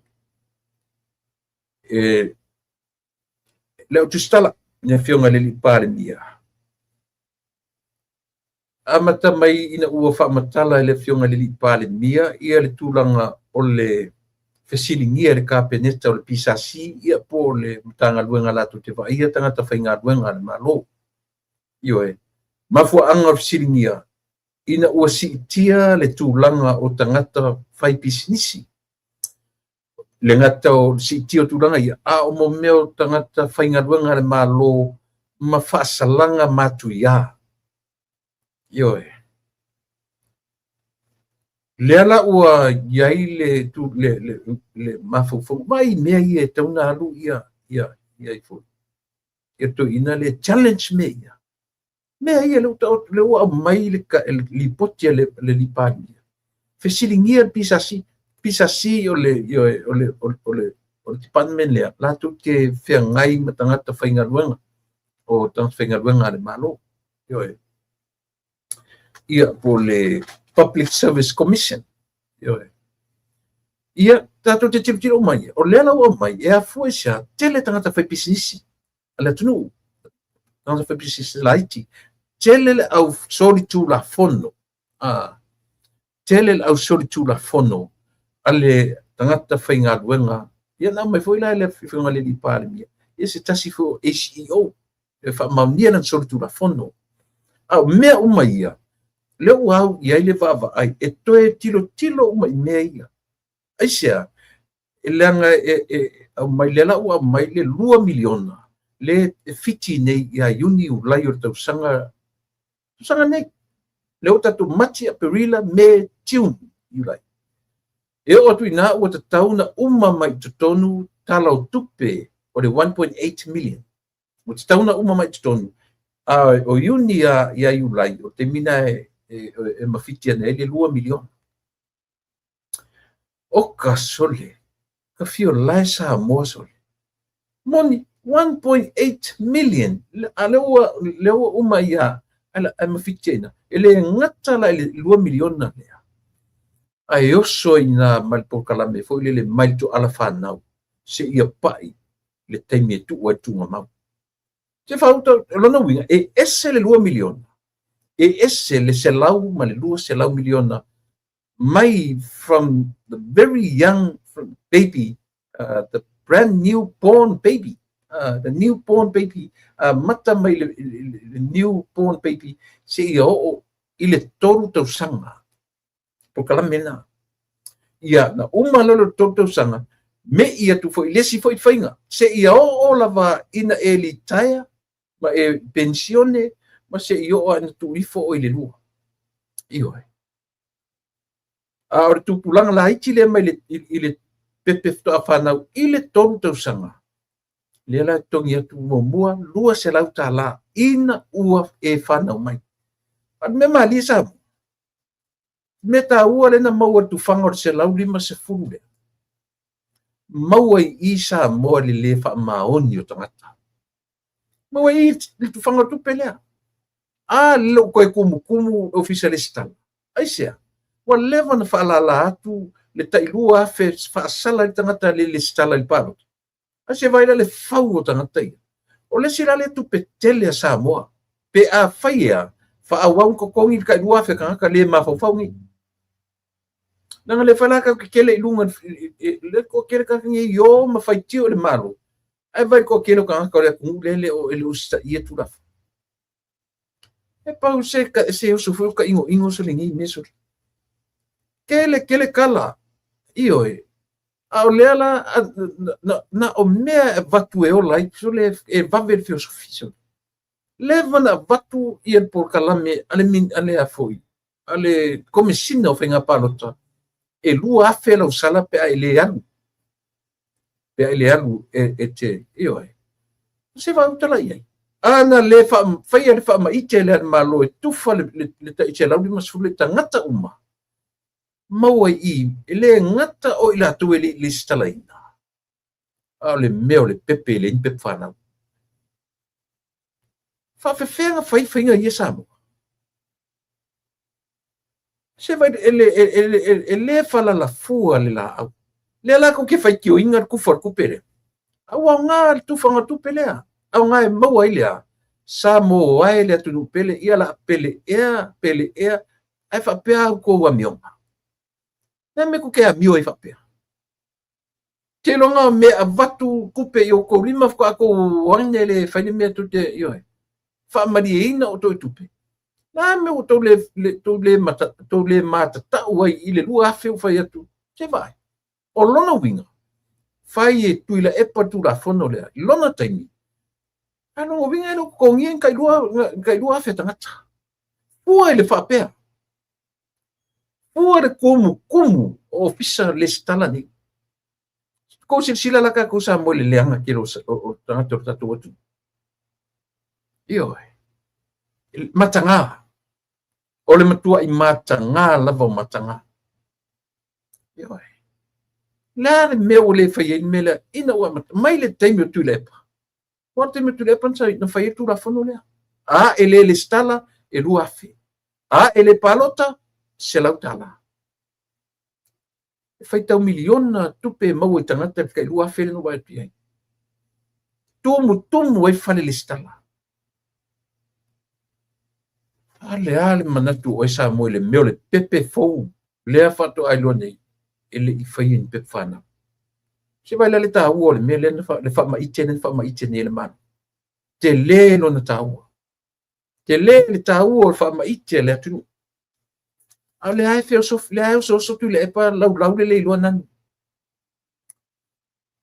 e le au tusitala, le afioga i le alii Palemia. Amata mai ina ua faamatala e le afioga i le alii Palemia ia le tulaga o le fesiligia e le Kapeneta o le PSC ia po o le Matagaluega latou te vaaia tagata faigaluega a le Malo. Ioe, mafuaaga o le fesiligia ina ua siitia le tulaga o tagata fai pisinisi. Le gata o siitia o tulaga ia, a o mo mea o tagata faigaluega a le Malo ma faasalaga matuia. Ioe. Lea la ua i ai le mafaufauga. Vaai i mea ia e tatau ona alu ia ifo. Ia toeaiina le challenge mea ia. Mea ia lea ua taoto, lea ua aumai le lipoti a le Palemia. Fesiligia le PSC. PSC o le department lea, latou te feagai ma tagata faigaluega, o tagata faigaluega a le Malo. Ioe. Ia, po le Public Service Commission. Ioe. Ia, tatou te tilotilo mai, o lea la ua aumai, e afua i se a, tele tagata fai pisinisi a le atunuu, tagata fai pisinisi laiti, tele le au solitulafono, tele le au solitulafono a le tagata faigaluega. Ia na aumai foi la e le afioga i le alii Palemia, ia se tasi foi o ACEO, e faamaonia lana solitulafono. A o mea uma ia, lea ua au i ai le vaavaai, e toe tilotilo uma i mea ia. Aisea? E leaga e aumai, lea la ua aumai le 2 miliona, le e fiti nei ia Iuni, Iulai o le tausaga nei. Lea ua tatou Mati, Aperila, Me, June, Iulai. E oo atu i na ua tatau na uma mai i totonu tala o tupe o le 1.8 million. Ua tatau na uma mai i totonu. A o Iuni ia Iulai, o taimi na e mafiti ane ai le 2 miliona. O ka sole, ka fio lae Samoa sole. Moni, 1.8 million. A lea ua uma ia, ai mafiti ai na. E le gata la i le 2 miliona lea. Ae oso i nā ma le polokalame foi lele mai le toala whanau, se ia pai le taimi e tuu ai tuugamau. Se fauta, o lona uiga, e ese le 2 miliona, e ese le 100 ma le 200 miliona mai from the very young from baby, the brand new born baby, the new born baby, mata mai le new born baby, se ia oo i le 3 tausaga. Polokalame na. Ia, na uma loa le 3 tausaga, me i atu foi le isi foi faiga, se ia oo lava ina e litaea, ma e pensione, ma se i oo ina tuu ifo o i le lua. Ioe. A o le tupulaga laiti lea mai i le pepe faatoa fanau i le 3 tausaga, lea la totogi atu muamua $200 ina ua e fanau mai. A le mea malie Samoa, mea taua lea na maua le tufaga o le 150 lea, maua i Samoa le le faamaoni o tagata. Maua i le tufaga o tupe lea. A le lou toe kumukumu ofisa lesitala. Aisea? Ua leva na faalala atu le tai 2,000 faasala i le tagata le lesitala i le palota. Ai se vai la le fau o tagata ia. O le isi la le tupe tele a Samoa. Pe a fai ea, faaauau totogi le tai 2,000 tagata le mafaufau nei. Leaga le fai la tatou te kele i luga le toatele tagata nei i o ma faitio i le Malo. Ae vai le toatele o tagata o le atunuu lea e le o usitaia Tulafono. E pau se oso foi o ka inoino se lenei mea sole. Tele tele tala. Ioe. A o lea la, na o mea e avatu e ola ai, sole e vave le feosofi, sole. Leva na avatu ia le polokalame a le, a le a foi, a le Komesina o Faiga Palota, e 2,000 lau sala pe a e le alu. Pe a e le alu e, e te, ioe. Se faautala i ai. A na le faia le faamaite lea a le Malo e tufa le, le, le tai 150 i tagata uma, maua i i, e le gata o i latou e le i lesitalaina, a o le mea o le pepe e leai ni pepa fanau. Faafefea na fai faiga ia Samoa? Se vai, e le, e, e, e, e le falalafua le laau. Lea la kou te faitioina le tufa o le tupe lea. A ua aoga le tufaga o le tupe lea. Aoga e maua ai le a? Samoa e le atunuu pele, ia la pele ea, pele ea, ae faapea au tou amioga. Le mea tou te amio ai faapea. Te iloga o mea avatu tupe i outou lima faatoa tou ane le fai le mea tou te ioe. Faamalieina outou i tupe. Na mea ua tou le, le, tou le, mata, tou le matatau ai i le 2,000 ua fai atu. Se vaai. O lona uiga, fai e Tuilaepa le Tulafono lea i lona taimi, a lona uiga e le o totogia ni tai 2,000 tagata. Fua i le faapea. Fua le tumutumu o ofisa lesitala nei. Kou silasila la tatou Samoa i le leaga tele o tagata o le tatou atunuu. Ioe. Mataga. O le matuai mataga lava o mataga. Ioe. Le a le mea ua le fai ai le mea lea ina ua amata mai le taimi o Tuilaepa. Ua le taimi o Tuilaepa na fai ai le Tulafono lea. A e le lesitala e 2,000. A e le palota, $100. E faitau miliona tupe e maua i tagata i le tai 2,000 lea na ou vaai atu i ai. Tumutumu ai fale lesitala. A le a le manatu o oe Samoa i le mea o le pepe fou lea faatoa iloa nei e le i faia ni pepa fanau. Se vaai la le taua o le mea lea na le faamaite lea na faamaite nei e le Malo. Tele lona taua. Tele le taua o le faamaite a le atunuu. A o lea e feosofi, lea e osooso Tuilaepa laulau le le iloa nanu.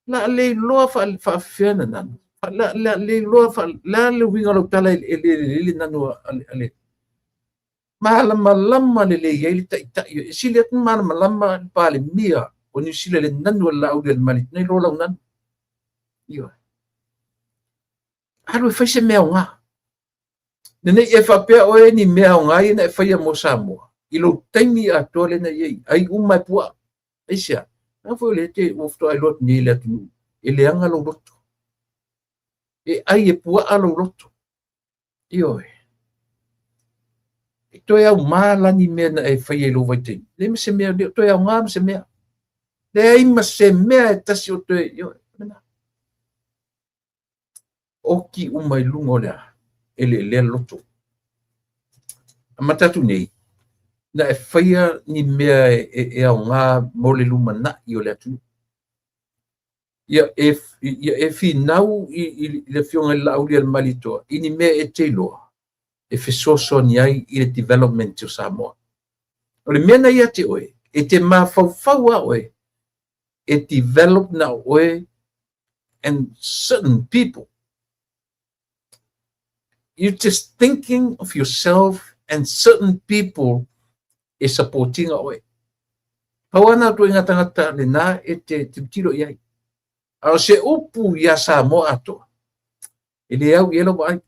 La le iloa faafefea na nanu. La, la le iloa fa, la le uiga o lau tala e le lelei le nanu a le malamalama lelei ai le taitai. E sili atu malamalama le Palemia o Niu Sila i le nanu a le Laaulialemalietoa nai lo lau nanu. Ioe. Alu e fai se mea aoga. Lenei e faapea oe ni mea aoga ia na e faia mo Samoa i lou taimi atoa lea na i ai, ai uma e puaa. Aisea? Leaga foi o lea te ua faatoa iloa atu nei e le atunuu, e leaga lou loto. E ai e puaa lou loto. Ioe. E toe aumā la ni mea na e faia i lou vaitaimi. Leai ma se mea, le o toe aoga ma se mea. Leai ma se mea e tasi o toe, ioe. Oki uma i luga o le a? Eleelea le loto. Amata atu nei, na e faia ni mea e, e, e aoga mo le lumanai o le atunuu. Ia e, ia e finau i, i, i le afioga i le Laaulialemalietoa i ni mea e te iloa e fesoasoani ai i le development o Samoa. O le mea na ia te oe, e te mafaufau a oe e develop na o oe and certain people. You're just thinking of yourself and certain people e supportinga oe. Pau ana atu i ngā tangata lena e te tilotilo i ai. A o se upu iā Samoa atoa, e le au i ai lau vaai.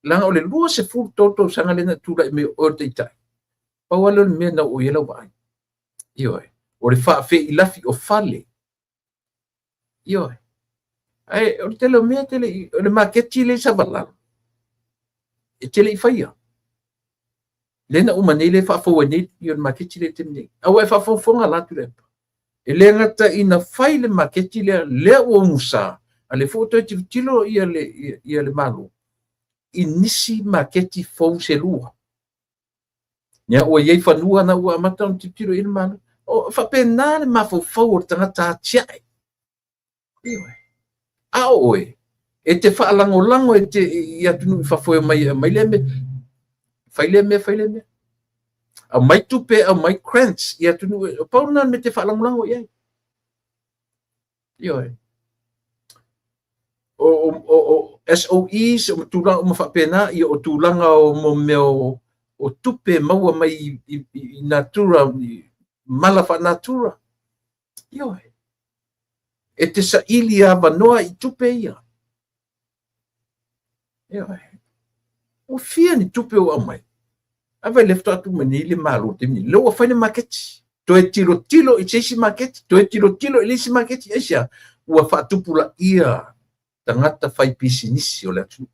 Leaga o le 23 tausaga lea na tulai mai o oe o le taitai. Pau lava lea o le mea na oo i ai lau vaai. Ioe. O le faafeilafi o fale. Ioe. Ae o le tele o mea tele o le maketi lea i Savalalo. E tele i faia. Lea na uma nei lea e faafou ai nei i le maketi lea i le taimi nei. A ua e faafogafoga la Tuilaepa. E le gata ina fai le maketi lea, lea ua umusa, a lea foi ua toe tilotilo ia le, ia, ia le Malo i nisi maketi fou se lua. Ia ua i ai fanua na ua amata ona tilotilo i ai le Malo. O faapena le mafaufau o le tagata atiae. Ioe. A o oe, e te faalagolago e te i atunuu i fafo e omai e aumai lea mea, fai lea mea, fai lea mea. Aumai tupe, aumai grants i atunuu, pau lena o le mea e te faalagolago i ai. Ioe. O SOEs, o tulaga uma faapena, ia o tulaga o mo mea o tupe maua mai i natura, i mala faanatura. Ioe. E te saili avanoa i tupe ia. Ioe. Ua fia ni tupe ua aumai. Ae vaai lea faatoa atu mai nei le Malo i le taimi lenei. Lea ua fai le maketi. Toe tilotilo i se isi maketi, toe tilotilo i le isi maketi. Aisea? Ua faatupulaia tagata faipisinisi o le atunuu.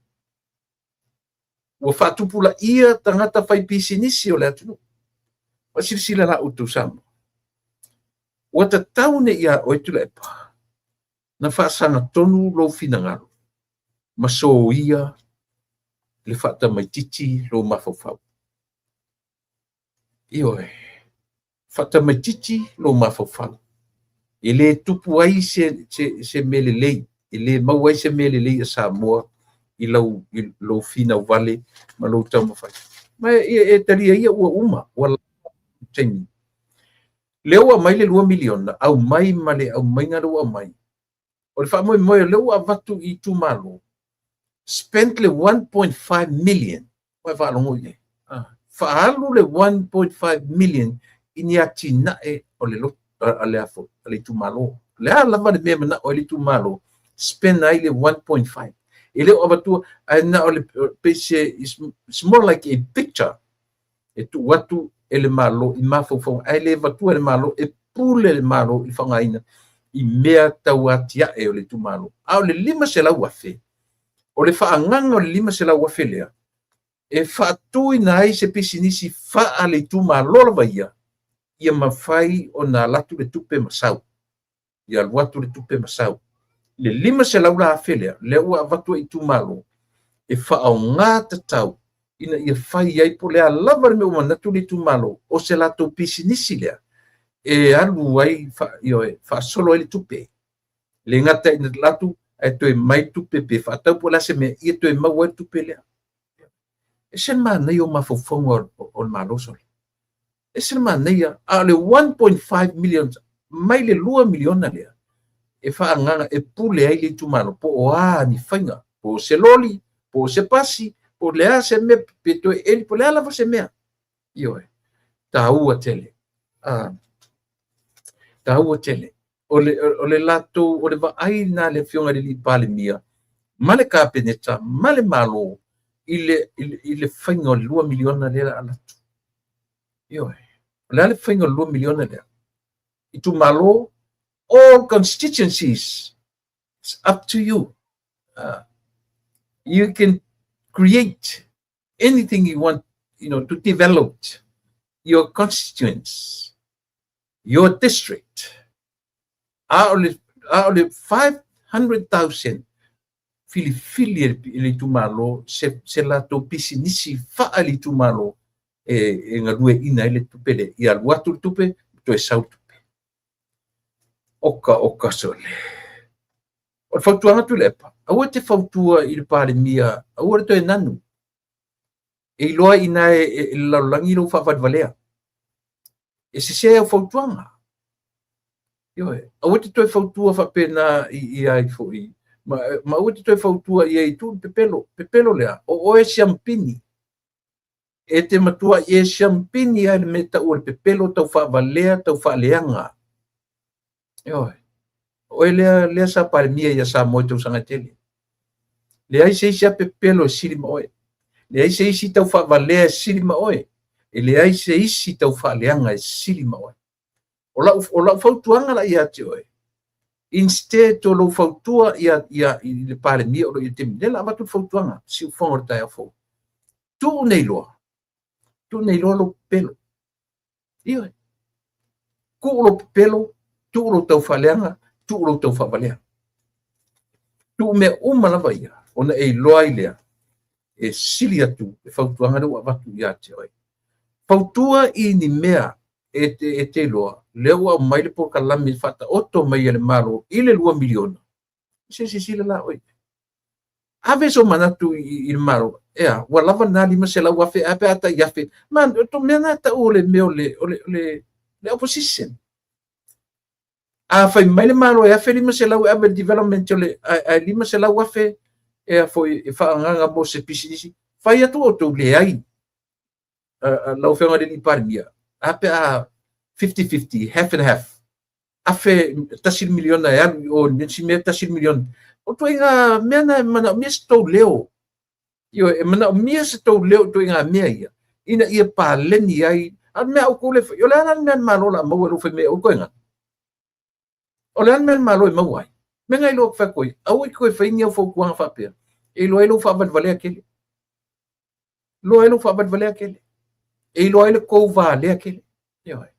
Ua faatupulaia tagata faipisinisi o le atunuu. Ua silasila la outou Samoa. Ua tatau nei ia oe Tuilaepa na faasagatonu lou finagalo ma soia le faatamaitiiti lou mafaufau. Ioe, faatamaitiiti lou mafaufau. E le tupu ai se mea lelei, e le maua ai se mea lelei a Samoa i lou finau vale ma lou taumafai. Ma e talia ia ua uma, ua lava taimi. Lea ua aumai le $2 miliona, aumai ma le aumaiga lea ua aumai. O le faamoemoe lea ua avatu i itumalo, spent le 1.5 million. Ua e faalogo i ai. Faaalu le 1.5 million i ni atinae o le lotu, a le afo, a le itumalo. O le a lava le mea e manao ai le itumalo, spend ai le 1.5. E le o avatua, ae na o le, pei se, it's more like a picture e tuu atu e le Malo i mafaufauga, ae le avatua e le Malo, e pule le Malo i le faaaogaina i mea tau atiae o le itumalo. A o le 500,000, o le faagaga o le 500,000 lea, e faatuina ai se pisinisi faa le itumalo lava ia, ia mafai ona alu atu le tupe ma sau. Ia alu atu le tupe ma sau. Le 500,000 lea, lea ua avatu e itumalo, e faaaoga tatau ina ia fai ai po le a lava le mea ua manatu le itumalo, o se latou pisinisi lea, e alu ai, ioe, faasolo ai le tupe. Le gata ina latu, ae toe mai tupe pe faatau po o le a se mea, ia toe maua ai le tupe lea. E se le manaia o mafaufauga o le Malo sole. E se le manaia, a o le 1.5 million mai le 2 miliona lea, e faaagaga e pule ai le itumalo, po o a ni faiga, po o se loli, po o se pasi, po o le a se mea, pe toe eli, po o le a lava se mea. Ioe, taua tele. Taua tele. O le latou, o le vaai na le afioga i le Palemia, ma le Kapeneta, ma le Malo, i le faiga o le 2 miliona lea la alatu. Ioe, o le a le faiga o le 2 miliona lea? Itumalo, all constituencies, it's up to you. You can create anything you want, you know, to develop your constituents, your district. A o le 500,000 filifili e le itumalo se latou pisinisi faa le itumalo e galueaiina ai le tupe lea. Ia alu atu le tupe, toe sau le tupe. Oka sole. O le fautuaga Tuilaepa, aua te fautua i le Palemia, aua le toe nanu. E iloa ina e le lalolagi lou faavalevalea. E sese au fautuaga. Ioe, aua te toe fautua faapena i ai foi. Ma aua te toe fautua i ai tu pepelo. Pepelo lea, o oe siampini. E te matua i e siampini ai le mea tau o le pepelo, tau faavalea, tau faaleaga. Ioe, oe lea sa Palemia ia Samoa i tausaga e tele. Leai se isi a pepelo e sili ma oe. Leai se isi tau faavalea e sili ma oe. E leai se isi tau faaleaga e sili ma oe. O lau fautuaga la ia te oe. Instead o lou fautua ia i le Palemia o lo i le taimi. Lea la avatu le fautuaga, siufofoga o le taeao fou. Tuu nei loa. Tuu nei loa lou pepelo. Ioe. Tuu lou pepelo, tuu lou tau faaleaga, tuu lou tau faavalea. Tuu mea uma lava ia, ona e iloa ai lea, e sili atu le fautuaga lea ua avatu ia te oe. Fautua i ni mea e te iloa, lea ua aumai le polokalame faataoto mai e le Malo i le 2 miliona. Se silasila la oe. Ave so manatu i le Malo, ea, ua lava lena 500,000, ae pe a tai afe. Ma, o mea na tau o le mea o le opposition. A fai mai le Malo e $1,500 e ave i le development o le, ae $500,000 e a foi e faaagaaga mo se pisinisi, fai atu outou, leai. Lau Afioga i le Alii Palemia, a pe a 50-50, half and half, $1 miliona e alu i o i le isi mea, $1 miliona. O ituaiga mea na e manaomia se tou leo. Ioe, e manaomia se tou leo i ituaiga mea ia, ina ia paleni ai. A o le mea a outou le fai, o le a la le mea a le Malo o le a maua i lou fai mai aua toe gata? O le a le mea a le Malo e maua ai? Mea na iloa fai atu ai, aua e te toe fai ni au fautuaga faapea, e iloa ai lou faavalevalea tele. Iloa ai lou faavalevalea tele. E iloa ai le tou valea tele. Ioe.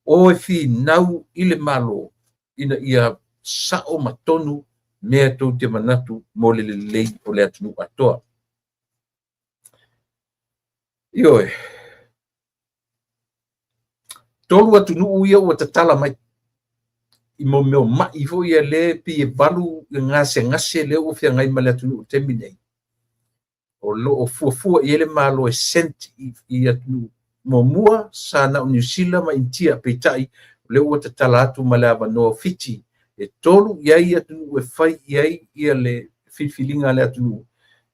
O e finau i le Malo ina ia sao ma tonu mea tou te manatu mo le lelei o le atunuu atoa. Ioe. Tolu atunuu ia ua tatala mai i mo mea o mai foi ia lea pei e valu gasegase lea ua feagai ma le atunuu i le taimi nei. O lo o fuafua i ai le Malo e send i atunuu. Muamua sa na o Niu Sila ma Initia, peitai o lea ua tatala atu ma le avanoa o Fiti. E tolu i ai atunuu e fai i ai ia le filifiliga a le atunuu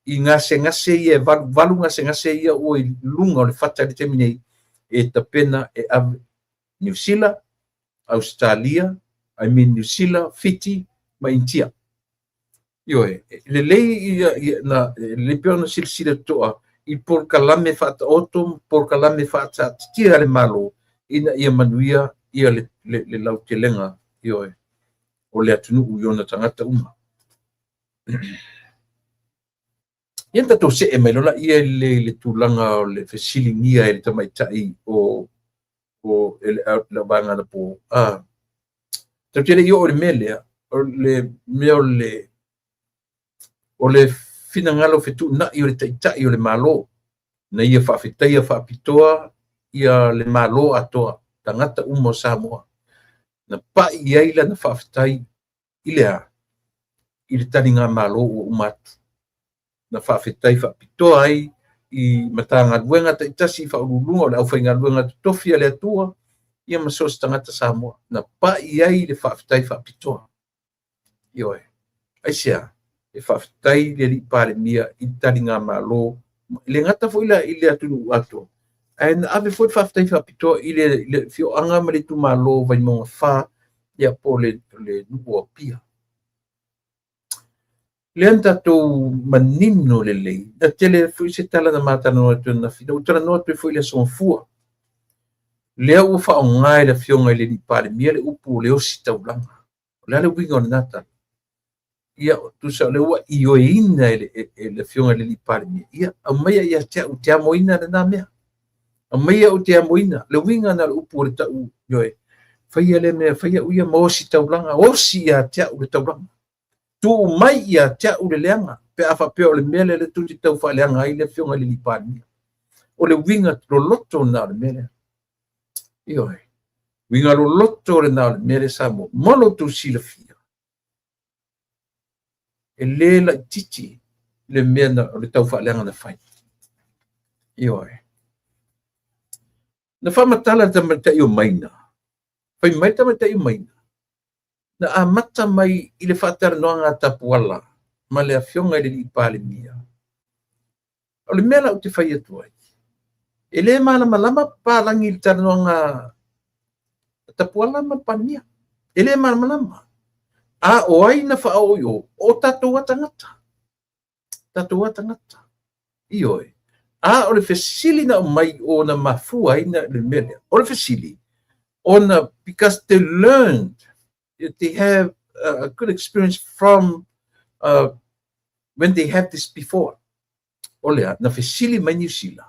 i gasegase ia e valu, valu gasegase ia ua i luga o le fata i le taimi nei e tapena e ave Niu Sila, Australia, I mean Niu Sila, Fiti ma Initia. Ioe, lelei ia, ia na, lelei pea ona silasila totoa i polokalame faataoto ma polokalame faataatitia a le Malo ina ia manuia ia le lautelega, ioe, o le atunuu i ona tagata uma. Ia na tatou see mai loa laia i le tulaga o le fesiligia e le tamaitai o o e le au vaega anapo. Tatou te le i oo i le mea lea, o le mea o le finagalo fetuunai o le Taitai o le Malo, na ia faafetaia faapitoa ia le Malo atoa, tagata uma o Samoa. Na pai i ai lana faafetai i le a? I le taligamalo ua uma atu. Na faafetai faapitoa ai i Matagaluega taitasi, Faauluuluga o le aufaigaluega totofi a le Atua, ia ma so o se tagata Samoa. Na pai i ai le faafetai faapitoa. Ioe. Aisea? E faafetai le Alii Palemia i le taligamalo, e le gata foi la i le atunuu atoa, ae na ave foi le faafetai faapitoa i le afioaga ma le itumalo o Vaimauga 4, ia po o le nuu o Apia. Lea na tatou manino lelei, na tele foi se tala na ma talanoa atu ananafi, na ou talanoa atu ai foi i le Aso Gafua. Lea ua faaaoga e le Afioga i le Alii Palemia le upu o le ositaulaga. O le a le uiga o lena tala? Ia, tusa o lea ua ioeina e le Afioga i le Alii Palemia, ia aumaia ia te au te amoina lena mea. Aumaia ou te amoina. Le uiga na o le upu o le tau, ioe, faia lea mea, faia au ia ma ositaulaga, osi ia te au le taulaga. Tuu mai ia te au le leaga, pe a faapea o le mea lea le tou te tau faaleaga ai le Afioga i le Alii Palemia. O le uiga loloto lena o le mea lea. Ioe. Uiga loloto lena o le mea lea Samoa. Mo lo outou silafia, e le laitiiti le mea na, o le tau faaleaga na fai. Ioe. Na faamatala le tamaitai o Maina. Fai mai le tamaitai o Maina, na amata mai i le faatalanoaga a Tapuala ma le Afioga i le Alii Palemia. O le mea la ou te fai atu ai, e le malamalama papalagi i le talanoaga a Tapuala ma le Palemia. E le malamalama. A o ai na faaoo i o? O tatou a tagata. Tatou a tagata. Ioe. A o le fesili na aumai o na mafua ai na le mea lea. O le fesili, ona because they learned, they have a good experience from when they had this before. O lea, na fesili mai Niu Sila,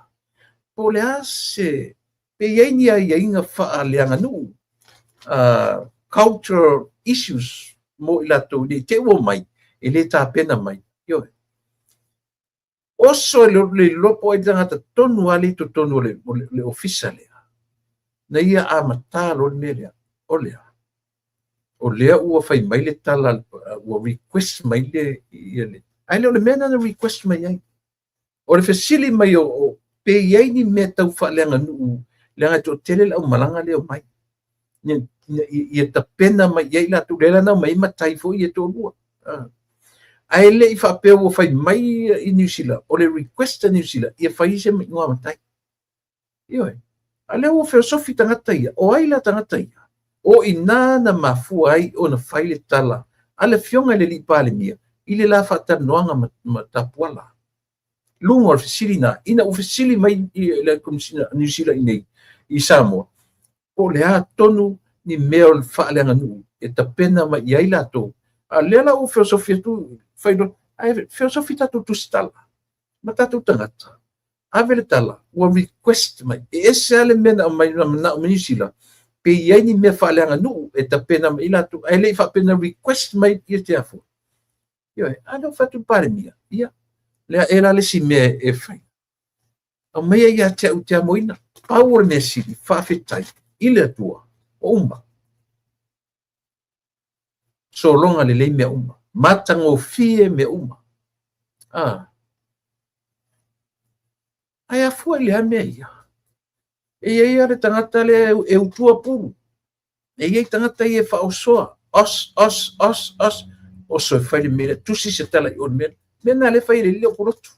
po o le a se, pe i ai ni aiaiga faaleaganuu, cultural issues mo i latou nei te ua mai, e le tapena mai. Ioe. Oso e le iloa po o ai le tagata tonu lava lea i totonu o le ofisa lea, na ia amata loa le mea lea. O lea, o lea ua fai mai le tala, ua request mai le, ia le, ae le o le mea na request mai ai. O le fesili mai o pe i ai ni mea tau faaleaganuu, leaga e toatele le aumalaga lea o mai. Ia tapena mai i ai latou, lea la na omai ai matai foi ia e toalua. Ae le i faapea ua fai mai i Niu Sila, o le request a Niu Sila ia fai se igoa matai. Ioe. A lea ua feosofi tagata ia, o ai la tagata ia? O i ina na mafua ai ona fai le tala a le Afioga i le Alii Palemia i le la faatalanoaga ma Tapuala. Luga o le fesili na, ina ua fesili mai le Komesina a Niu Sila i inei i Samoa, po o le a tonu ni mea o le faaleaganuu e tapena mai i ai latou. A lea la ua feosofi atu, fai loa, ae feosofi tatou tusitala ma tatou tagata. Ave le tala, ua request mai. E ese lava le mea na aumai na manao mai Niu Sila, pe i ai ni mea faaleaganuu e tapena mai i latou, ae le i faapea na request mai ia te afua. Ioe, a lea ua fai atu le Palemia, ia, lea e la le isi mea e fai. Aumaia ia te au te amoina. Pau o le mea sili, faafetai i le Atua, ua uma. Sologa lelei mea uma. Matagofie mea uma. Ah. Ae afua i le a mea ia? E i ai lava le tagata lea e utua pulu. E i ai tagata ia e faaosoa. Os, os, os, os. Oso e fai le mea lea. Tusi se tala i o le mea lea. Mea na lea e fai e le alii o Pulotu.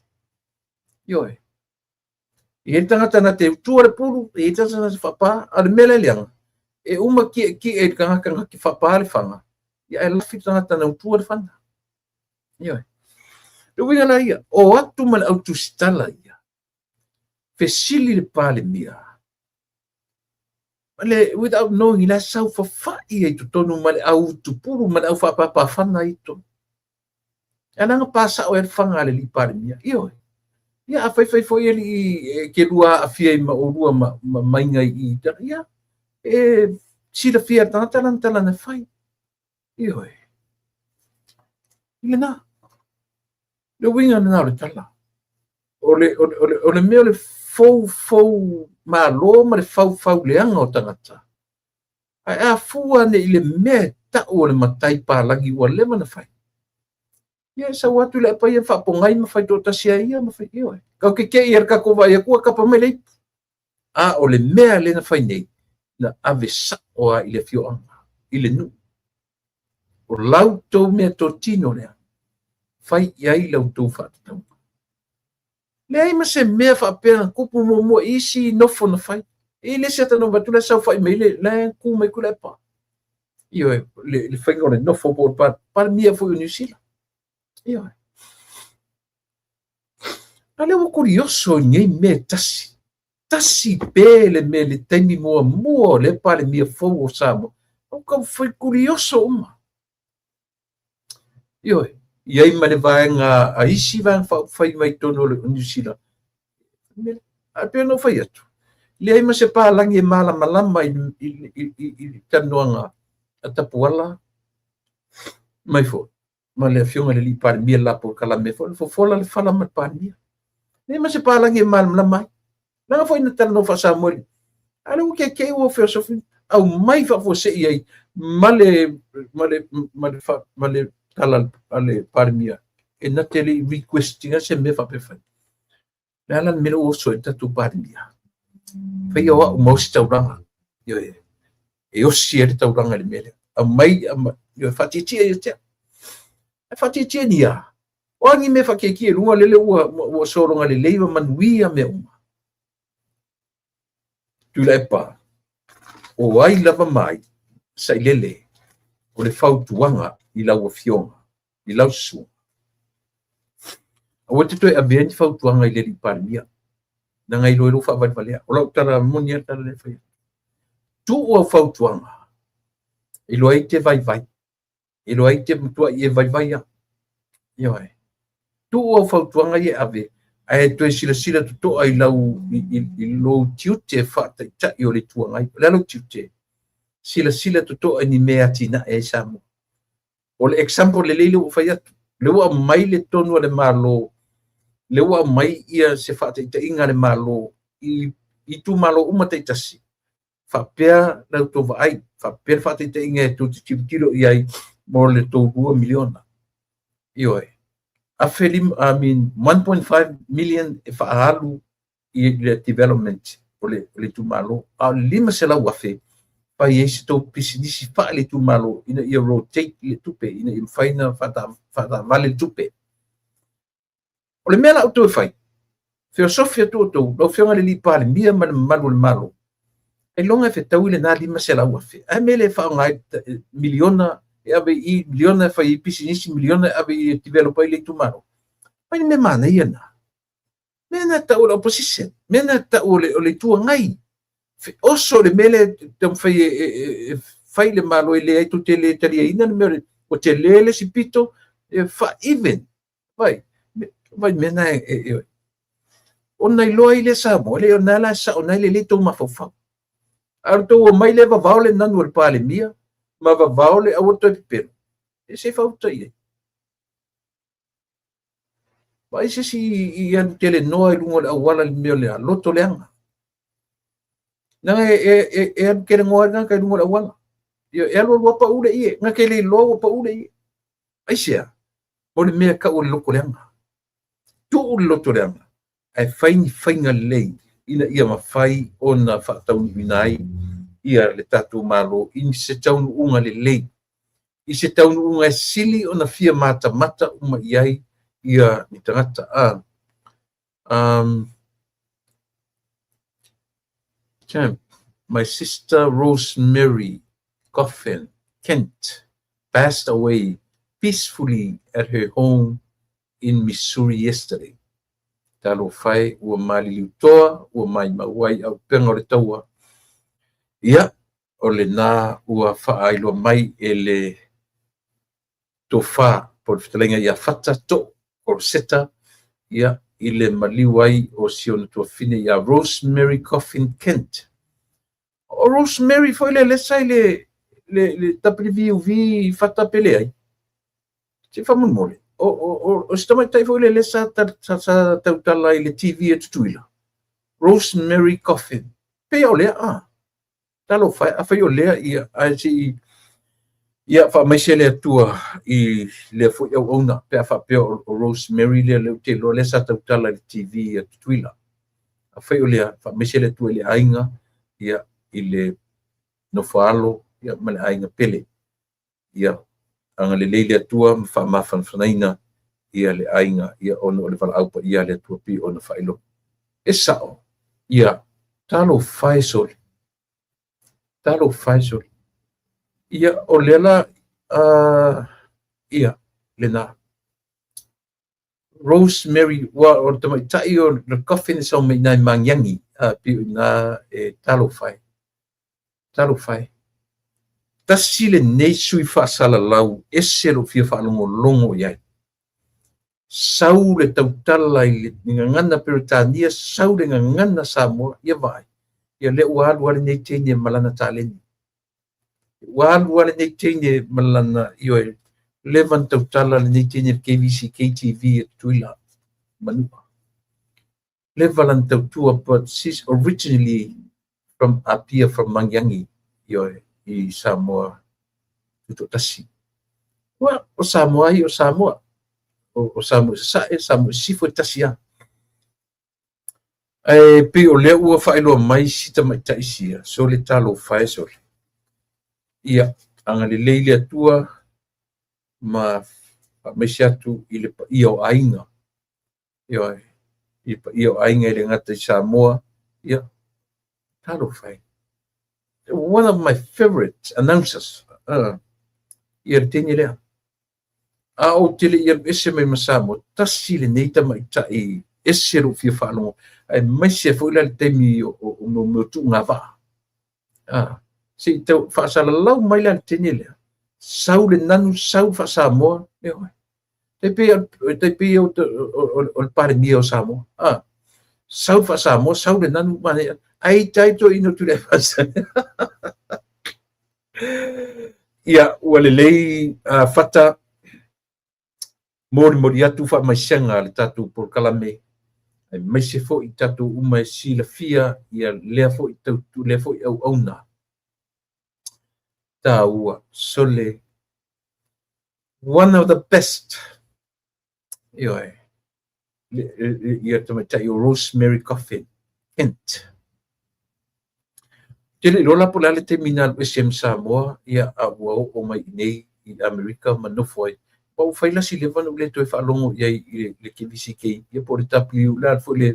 Ioe. E i ai le tagata na te utua le pulu, e i ai le tagata na te faapā. A o le mea la e leaga, e uma kiekie i le tagata na te faapā le fana, ia ae lafi le tagata na utua le fana. Ioe. Le uiga la ia, o atu ma le au tusitala ia, fesili le Palemia, le, without knowing, la sau fafai ai totonu ma le au utupulu ma le au faapapafana ai totonu. E ala na pa sao ai le fana a le alii Palemia. Ioe. Ia, a faifai foi alii e ke lua aafia ai ma olua ma maiga i i, ia, e silafia e le tagata lana tala na fai. Ioe. I lena. Le uiga lena o le tala. O le, o le, o le, o le mea o le foufou malo ma le faufau leaga o tagata. Ae a fua ane i le mea e tau o le matai palagi ua leva na fai. Ia e sau atu le apa ia faapogai ma fai toatasi ai ia ma fai, ioe. Kau ke kei e le tatou vaai atu ua kapa mai le ipu. A o le mea lea na fai nei, na ave sao lava i le afioaga, i le nuu. O la outou meatotino lea, fai i ai la outou faatatauga. Leai ma se mea faapea na tupu muamua i isi nofo na fai. E i ai le isi ata na avatu la e saofai mai le, la e tu mai Tuilaepa. Ioe, le faiga o le nofo po o le Palemia foi o Niu Sila. Ioe. A lea ua kurioso i nei mea e tasi. Tasi pē le mea i le taimi muamua o lea Palemia fou o Samoa. Ua tau fai kurioso uma. Ioe, i ai ma le vaega a isi vaega faaupufai mai totonu o Niu Sila. Ae pei ona ou fai atu, leai ma se palagi e malamalama i le talanoaga a Tapuala mai foi ma le Afioga i le Alii Palemia i le la polokalame foi, fofola le fala ma le Palemia. Leai ma se palagi e malamalama ai. Leaga foi na talanoa faa-Samoa i a lea ua kekeʻi ua feosofi aumai faafuasei ai ma le ma le ma le ma le tala a le Palemia e na te le i request ina se mea faapea fai. Le a la le mea lea ua oso ai le tatou Palemia? Faia o au ma osi taulaga. Ioe. E osi ai le taulaga i le mea lea. Aumai, ioe, faatietie ia te au. Ae faatietie ni a? O a ni mea faakiekie i luga lele ua, ua sologa lelei ma manuia mea uma. Tuilaepa, o ai lava ma ai, sailele, o le fautuaga i lau afioga, i lau susuga. Aua e te toe avea ni fautuaga i le Alii Palemia, leaga e iloa i lou faavalevalea. O lau tala moni lava le tala lea e fai atu. Tuu au fautuaga, e iloa ai e te vaivai. E iloa ai te matuai e vaivai lava. Ioe. Tuu au fautuaga ia e ave, ae toe silasila totoa i lau i, i, i lou tiute faataitai o le Itu Agai. O le a lou tiute? Silasila totoa i ni mea e atinae ai Samoa. O le example lelei lea ua fai atu. Lea ua aumai le tonu a le Malo, lea ua aumai ia se faataitaiga a le Malo i itumalo uma taitasi faapea la outou vaai, faapea le faataitaiga e tou te tilotilo i ai mo le tou $2 miliona. Ioe. 1500, I mean 1.5 million e faaalu i le development o le itumalo, a o le 500,000 fai ai se tou pisinisi faale-itumalo ina ia rotate le tupe, ina ia mafai ona faataavale le tupe. O le mea la outou e fai, feosofi atu outou, lau Afioga i le alii Palemia ma le mamalu o le Malo, ailoga e fetaui lena $500,000. Ae mea le faaaoga ai miliona e ave i i, miliona e fai ai pisinisi, miliona e ave i e develop ai le itumalo. Fai le mea manaia lena. Mea na e tau o le opposition, mea na e tau o le Itu Agai. Oso le mea lea e taumafai e fai le Malo e leai tou te le taliaina le mea ua tele le isi pito, e faa-even. Vai, vai mea na e ona iloa ai lea Samoa, le o lena la e sao na e lelei tou mafaufau. A o le tou omai lea vavao le nanu o le Palemia ma vavao le aua le toe pepelo, e se fauta i ai. Vaai se isi i alu telenoa i luga o le auala i le mea o le loto leaga. Leaga e alu telenoa ai le tagata i luga o le auala. E alu alu lava pau le ie, na te le iloa ua pau le ie. Aisea? O le mea e tau o le loto leaga. Tuu le loto leaga, ae fai ni faiga lelei ina ia mafai ona faataunuuina ai ia le tatou Malo i se taunuuga lelei, i se taunuuga e sili ona fia matamata uma i ai ia ni tagata. Champ, my sister Rosemary Coffin Kent passed away peacefully at her home in Missouri yesterday. Talofa e, ua maliliu toa, ua maimau ai auupega o le taua. Ia, o lena ua faailoa mai e le tofa po o le fetalaiga ia Fata Too Koroseta, ia, i le maliu ai o si ona tuafafine ia Rosemary Coffin Kent. O Rosemary foi lea lea sa i le WVUV i Fata pe leai. Se faamolemole, o se tamaitai foi lea lea sa tautala i le TV a Tutuila. Rosemary Coffin. Pei o lea, a. Talofa e, afai o lea, ia, ae se i, ia, faamaise le Atua i lea foi auauna, pe a faapea o Rosemary lea lea ou te iloa lea sa tautala i le TV a Tutuila. Afai o lea, faamaise le Atua i le aiga, ia, i le nofoaalo, ia, ma le aiga pele. Ia, agalelei le Atua ma faamafanafanaina ia le aiga, ia, ona o le valaau paia a le Atua pei ona faailoa. E sao, ia, talofa e sole. Talofa e sole. Ia, o lea la, ia, lena. Rosemary, ua o le tamaitai o le coffin e sau mai i ina i Magiagi, pei o ina e talofa e. Talofa e. Tasi lenei sui faasalalau ese lou fia faalogologo i ai. Sau le tautala i le gagana Peretania, sau le gagana Samoa, ia vaai. Ia lea ua alu lava lenei teine ma lana taleni. Ua alu lava lenei teine ma lana, ioe, leva ona tautala lenei teine i le KVC, KTV a Tutuila, Manua. Leva lana tautua, but she's originally from Apia, from Magiagi, ioe, i Samoa Tutoatasi. Ua, o Samoa ai o Samoa. O Samoa i Sasae, Samoa i Sisifo e tasi lava. Ae pei o lea ua faailoa mai si tamaitai sia, sole talofa e sole. Ia, agalelei le Atua ma faamaise atu i le paia o aiga. Ioe, i le paia o aiga e le gata i Samoa, ia, talofa e. One of my favorite announcers, ia le teine lea. A ou te le i alu ese mai ma Samoa, tasi lenei tamaitai ese lou fia faalogo, aemaise foi la le taimi o mea o tuuga vaa. Se i tau faasalalau mai la le teine lea, sau le nanu, sau le faa-Samoa, ioe. Tai pei o le Palemia o Samoa. Sau le faa-Samoa, sau le nanu, manaia. Ai tai to ino tuli ai fasa. Ia, ua lelei Fata, molimoli atu faamaisega a le tatou polokalame, aemaise foi tatou uma e silafia ia lea foi tautu, lea foi auauna. Taua, sole, one of the best. Ioe, ia tamaitai o Rosemary Coffin Kent. Te le iloa la po o le a le taimi na alu ese ai ma Samoa, ia, a ua oo mai i inei i Amerika ma nofo ai. Aua ua fai la si leva ona ou le toe faalogo i ai i le KVCK, ia po o le W, o le a foi le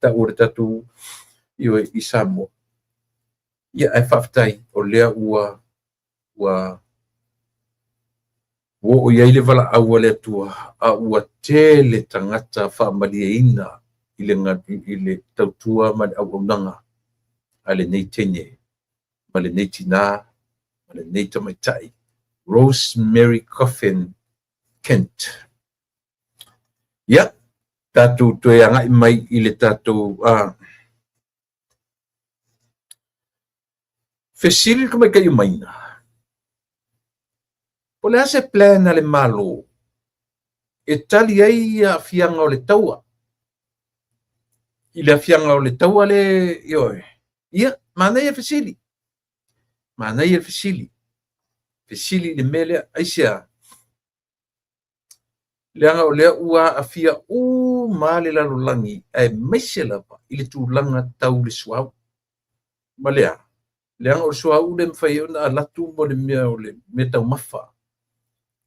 tau o le tatou, ioe, i Samoa. Ia, ae faafetai o lea ua ua oo i ai le valaau a le Atua, a ua tele tagata faamalieina i le, i le tautua ma le auaunaga a lenei teine ma lenei tinā ma lenei tamaitai, Rosemary Coffin Kent. Ia, tatou toe agai mai i le tatou fesili le tamaitai o Maina. Po o le a se plan a le Malo e tali ai aafiaga o le taua i le afiaga o le taua le ioe. Ia, manaia fesili. Manaia fesili. Fesili i le mea lea. Aisea? Leaga o lea ua aafia uma le lalolagi aemaise lava i le tulaga tau le suauu. Ma le a? Leaga o le suauu le mafai ai ona alu atu mo le mea o le mea taumafa,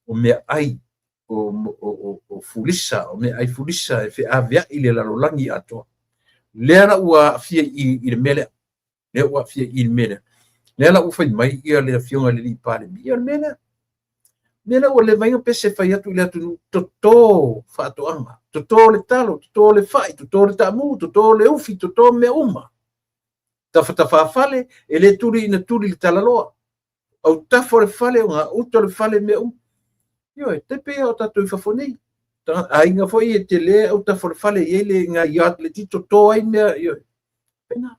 o mea ai, o fulisa, o mea ai fulisa e feaveai le lalolagi atoa. Lea la ua aafia i i le mea lea. Lea ua aafia i le mea lea. Lea la ua fai mai ia le afioga i le alii Palemia, o le mea lea. Mea lea ua leva ai ona pese fai atu i le atunuu, toto faatoaga, toto le talo, toto le fai, toto le taamu, toto le ufi, toto mea uma. Tafatafafale, e le tuli ina tuli le talaloa. Autafa o le fale, o gauta o le fale, mea uma. Ioe, tai pei o tatou i fafo nei. Aiga foi e tele autafa o le fale, e i ai le nai yard le toto ai mea, ioe. Pena.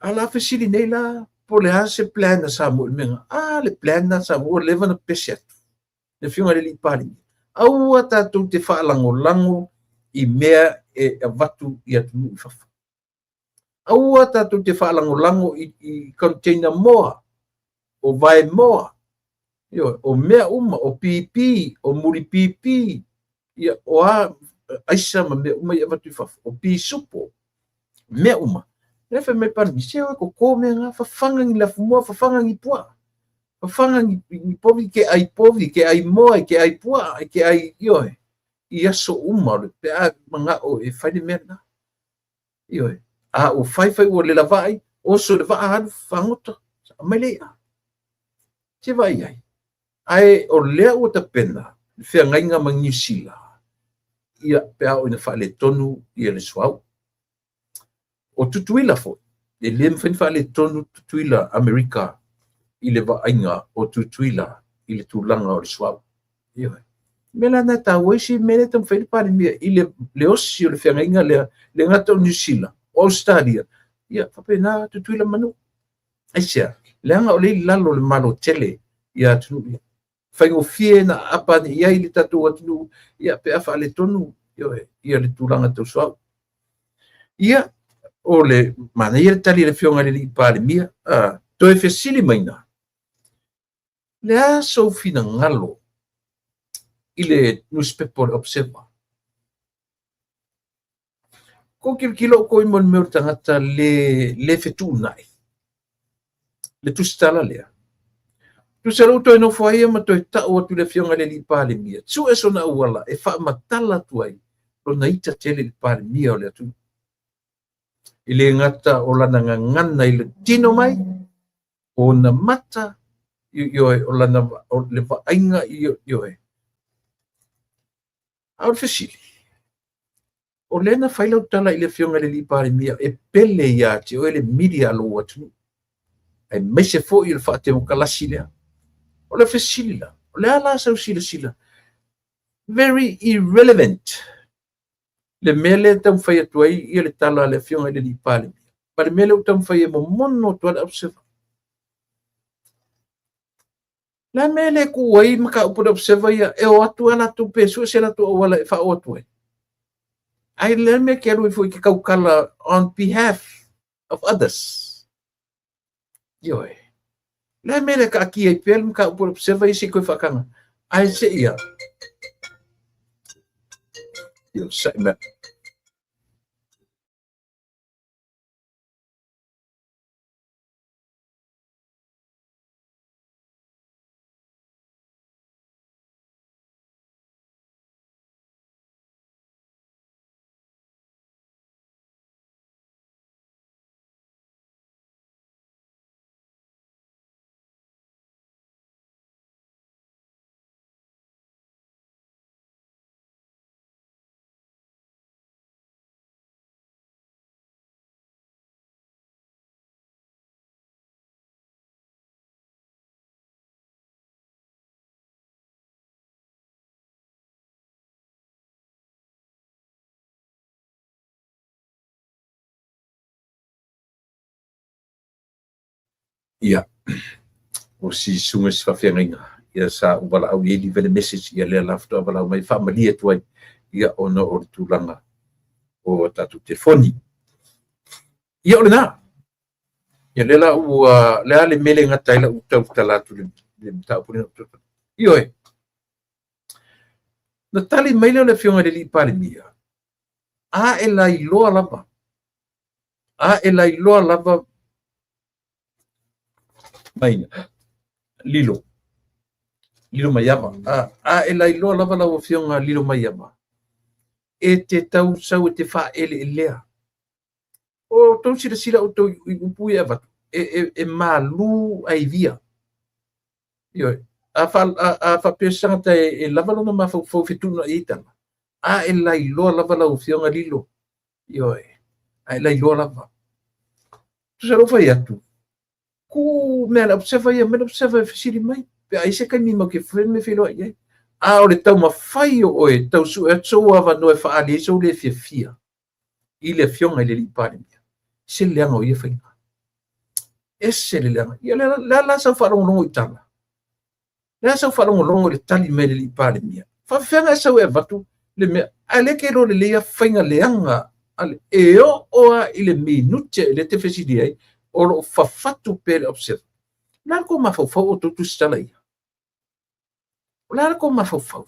A la fesili nei la, po o le a se plan a Samoa i le mea lena? A, le plan a Samoa ua leva ona pese atu. Le afioga i le alii Palemia, aua tatou te faalagolago i mea e avatu i atunuu i fafo. Aua tatou te faalagolago i container moa, o vae moa, ioe, o mea uma, o pipi, o mulipipi, ia, o a aisa ma mea uma i avatu i fafo, o pisupo, mea uma. Lea fai mai Palemia, se o e koko mea ngā, fafaga ni lafumoa, fafaga ni puaa, fafaga ni povi, ke ai povi, ke ai moa, ke ai puaa, ke ai, ioe, i aso uma o le pe a manao e fai le mea lena. Ioe, a ua fai fai ua lela vaai, oso i le vaa alu fagota, aumai le i'a. Se vaai ai. Ae o lea ua tapena le feagaiga ma Niu Sila, ia pe a oo ina faaletonu ia le suauu. O Tutuila foi, e le mafai ona faaletonu Tutuila Amerika i le vaaiga o Tutuila i le tulaga o le suauu. Ioe. O le mea la lena e taua ai si mea lea e taumafai ai le Palemia i le osi o le feagaiga lea, le gata o Niu Sila, o Ausetalia, ia faapena Tutuila ma Manua. Aisea? Leaga o lea i lalo o le Malo tele ia atunuu ia. Faigofie na aapa ane i ai le tatou atunuu, ia pe a faaletonu, ioe, ia le tulaga tau suauu. Ia, o le manaia le tali a le afioga i le alii Palemia, toe fesili maina, le a sou finagalo i le nusipepa o le Observer? Kou tilotilo outou i mo le mea o le tagata le, le fetuunai, le tusitala lea. Tusa lou toe nofo ai ma toe tau atu le afioga i le alii Palemia, sue sona auala e faamatala atu ai lona ita tele i le Palemia o le atunuu. E le gata o lana gagana i le tino mai, o ona mata, ioe, o lana, o le vaaiga, ioe. A o le fesili, o lea na fai lau tala i le afioga i le alii Palemia e pele ia te oe le media a lou atunuu, aemaise foi o le faatemokalasi lea. O le fesili la, o le a la sau silasila? Very irrelevant le mea lea e taumafai atu ai ia le tala a le afioga i le alii Palemia, ma le mea lea ua taumafai e momono atu ai le Observer. Le a mea le tuu ai mataupu le Observer ia e o atu a latou pe sue se latou auala e faaoo atu ai. Ai le mea ke alu ai foi ke tautala on behalf of others. Ioe. Le mea le taatia ai pea le mataupu le Observer ia se i toe faataga. Ae se ia. Io, sa'i mea. Ia, o si susuga si faafeagaiga, ia sa ou valaau i ai liva le message, ia lea la faatoa valaau mai faamalie atu ai, ia ona o le tulaga o a tatou telefoni. Ia o lena. Ia lea la ua, le a le mea le gata ai lau tautala atu i le mataupu lea. Ioe. Na tali mai lea o le afioga i le alii Palemia, a e lailoa lava, a e lailoa lava mai Lilo, Lilo Maiava, a e lailoa lava lau afioga Lilo Maiava, e te tau sau e te faaeleelea. O tou silasila outou i upu ia e avatu, e malu ae ivia. Ioe. A faapea se tagata e lava lona mafaufau e fetuunai ai tala, a e lailoa lava lau afioga Lilo. Ioe. A e lailoa lava. Tusa lou fai atu, ku mea le observer ia, mai le observer e fesili mai, pe a i ai se taimi matou te fai mea feiloai i ai. A o le taumafai o oe e tau sue atu sou avanoa e faaali ai sou le fiafia i le afioga i le alii Palemia, ese le leaga o ia faiga. Ese le leaga. Ia, le a la sau faalogologo i tala? Le a sau faalogologo i le tali mai a le alii Palemia? Faafefea e sau e avatu le mea, ae le te iloa lelei a faiga leaga e oo lava i le minute lea te fesili ai, o lo o fafatu pea le observer. O le a le tou mafaufau o outou tusitala ia? O le a le tou mafaufau?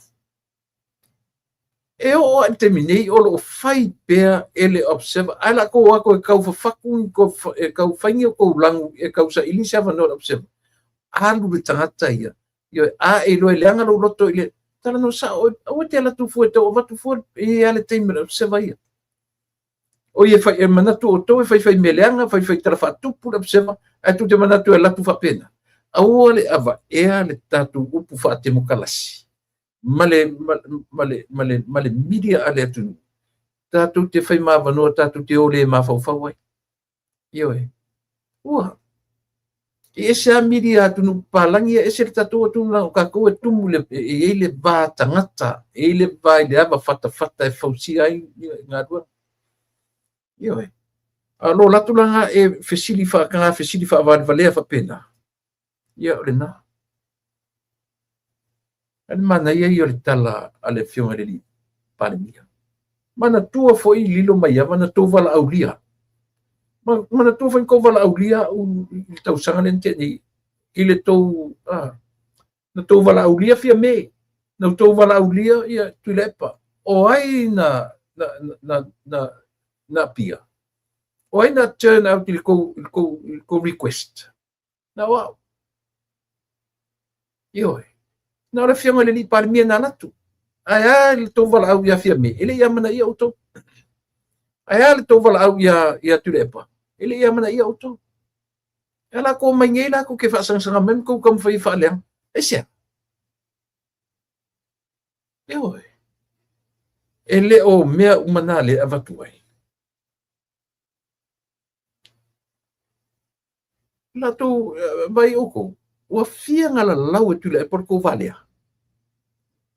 E oo lava i le taimi nei o lo o fai pea e le observer, ae la tou o atu e tau fafatu, e tau fai ni outou lagu e tau saili se avanoa i le observer. Alu le tagata ia, ioe, a e iloa e leaga lou loto i le talanoa sao, aua e te alu atu fua e tau avatu fua, e i ai lava le taimi o le observer ia. O ia fai, e manatu outou e faifai mea leaga, faifai tala faatupu le observer, ae tou te manatu e alu atu faapena. Aua le avaea le tatou upu faatemokalasi ma le, ma, ma le, ma le, ma le media a le atunuu. Tatou te fai ma avanoa, tatou te o le mafaufau ai. Ioe. Ua. E ese lava media a atunuu papalagi ia, ese le tatou atunuu leaga o tatou e tumu le, e i ai le va tagata, e i ai le va i le ava fatafata e fausia ai galuega. Ioe. A o lo latou la na e fesili faataga, fesili faavalevalea faapena. Ia, o lena. A le manaia ia o le tala a le afioga i le alii Palemia. Manatua foi Lilo Maiava na tou valaaulia. Manatua foi na tou valaaulia au i le tausaga lea na tea nei i le tou na tou valaaulia Fiame, na tou valaaulia ia Tuilaepa. O ai na na na na na apia? O ai na turn out i le tou i le tou i le tou request? Na o au. Ioe. Na o le afioga i le alii Palemia na alu atu. Ae a le tou valaau ia Fiame, e le i amanaia outou. Ae a le tou valaau ia, ia Tuilaepa, e le i amanaia outou. E a la kou mai nei la kou te faasagasanga mai ma kou taumafai e faaleaga. Aisea? Ioe. E le o mea uma na lea e avatu ai. Latou vai outou, ua fia galalau e Tuilaepa le tou valea.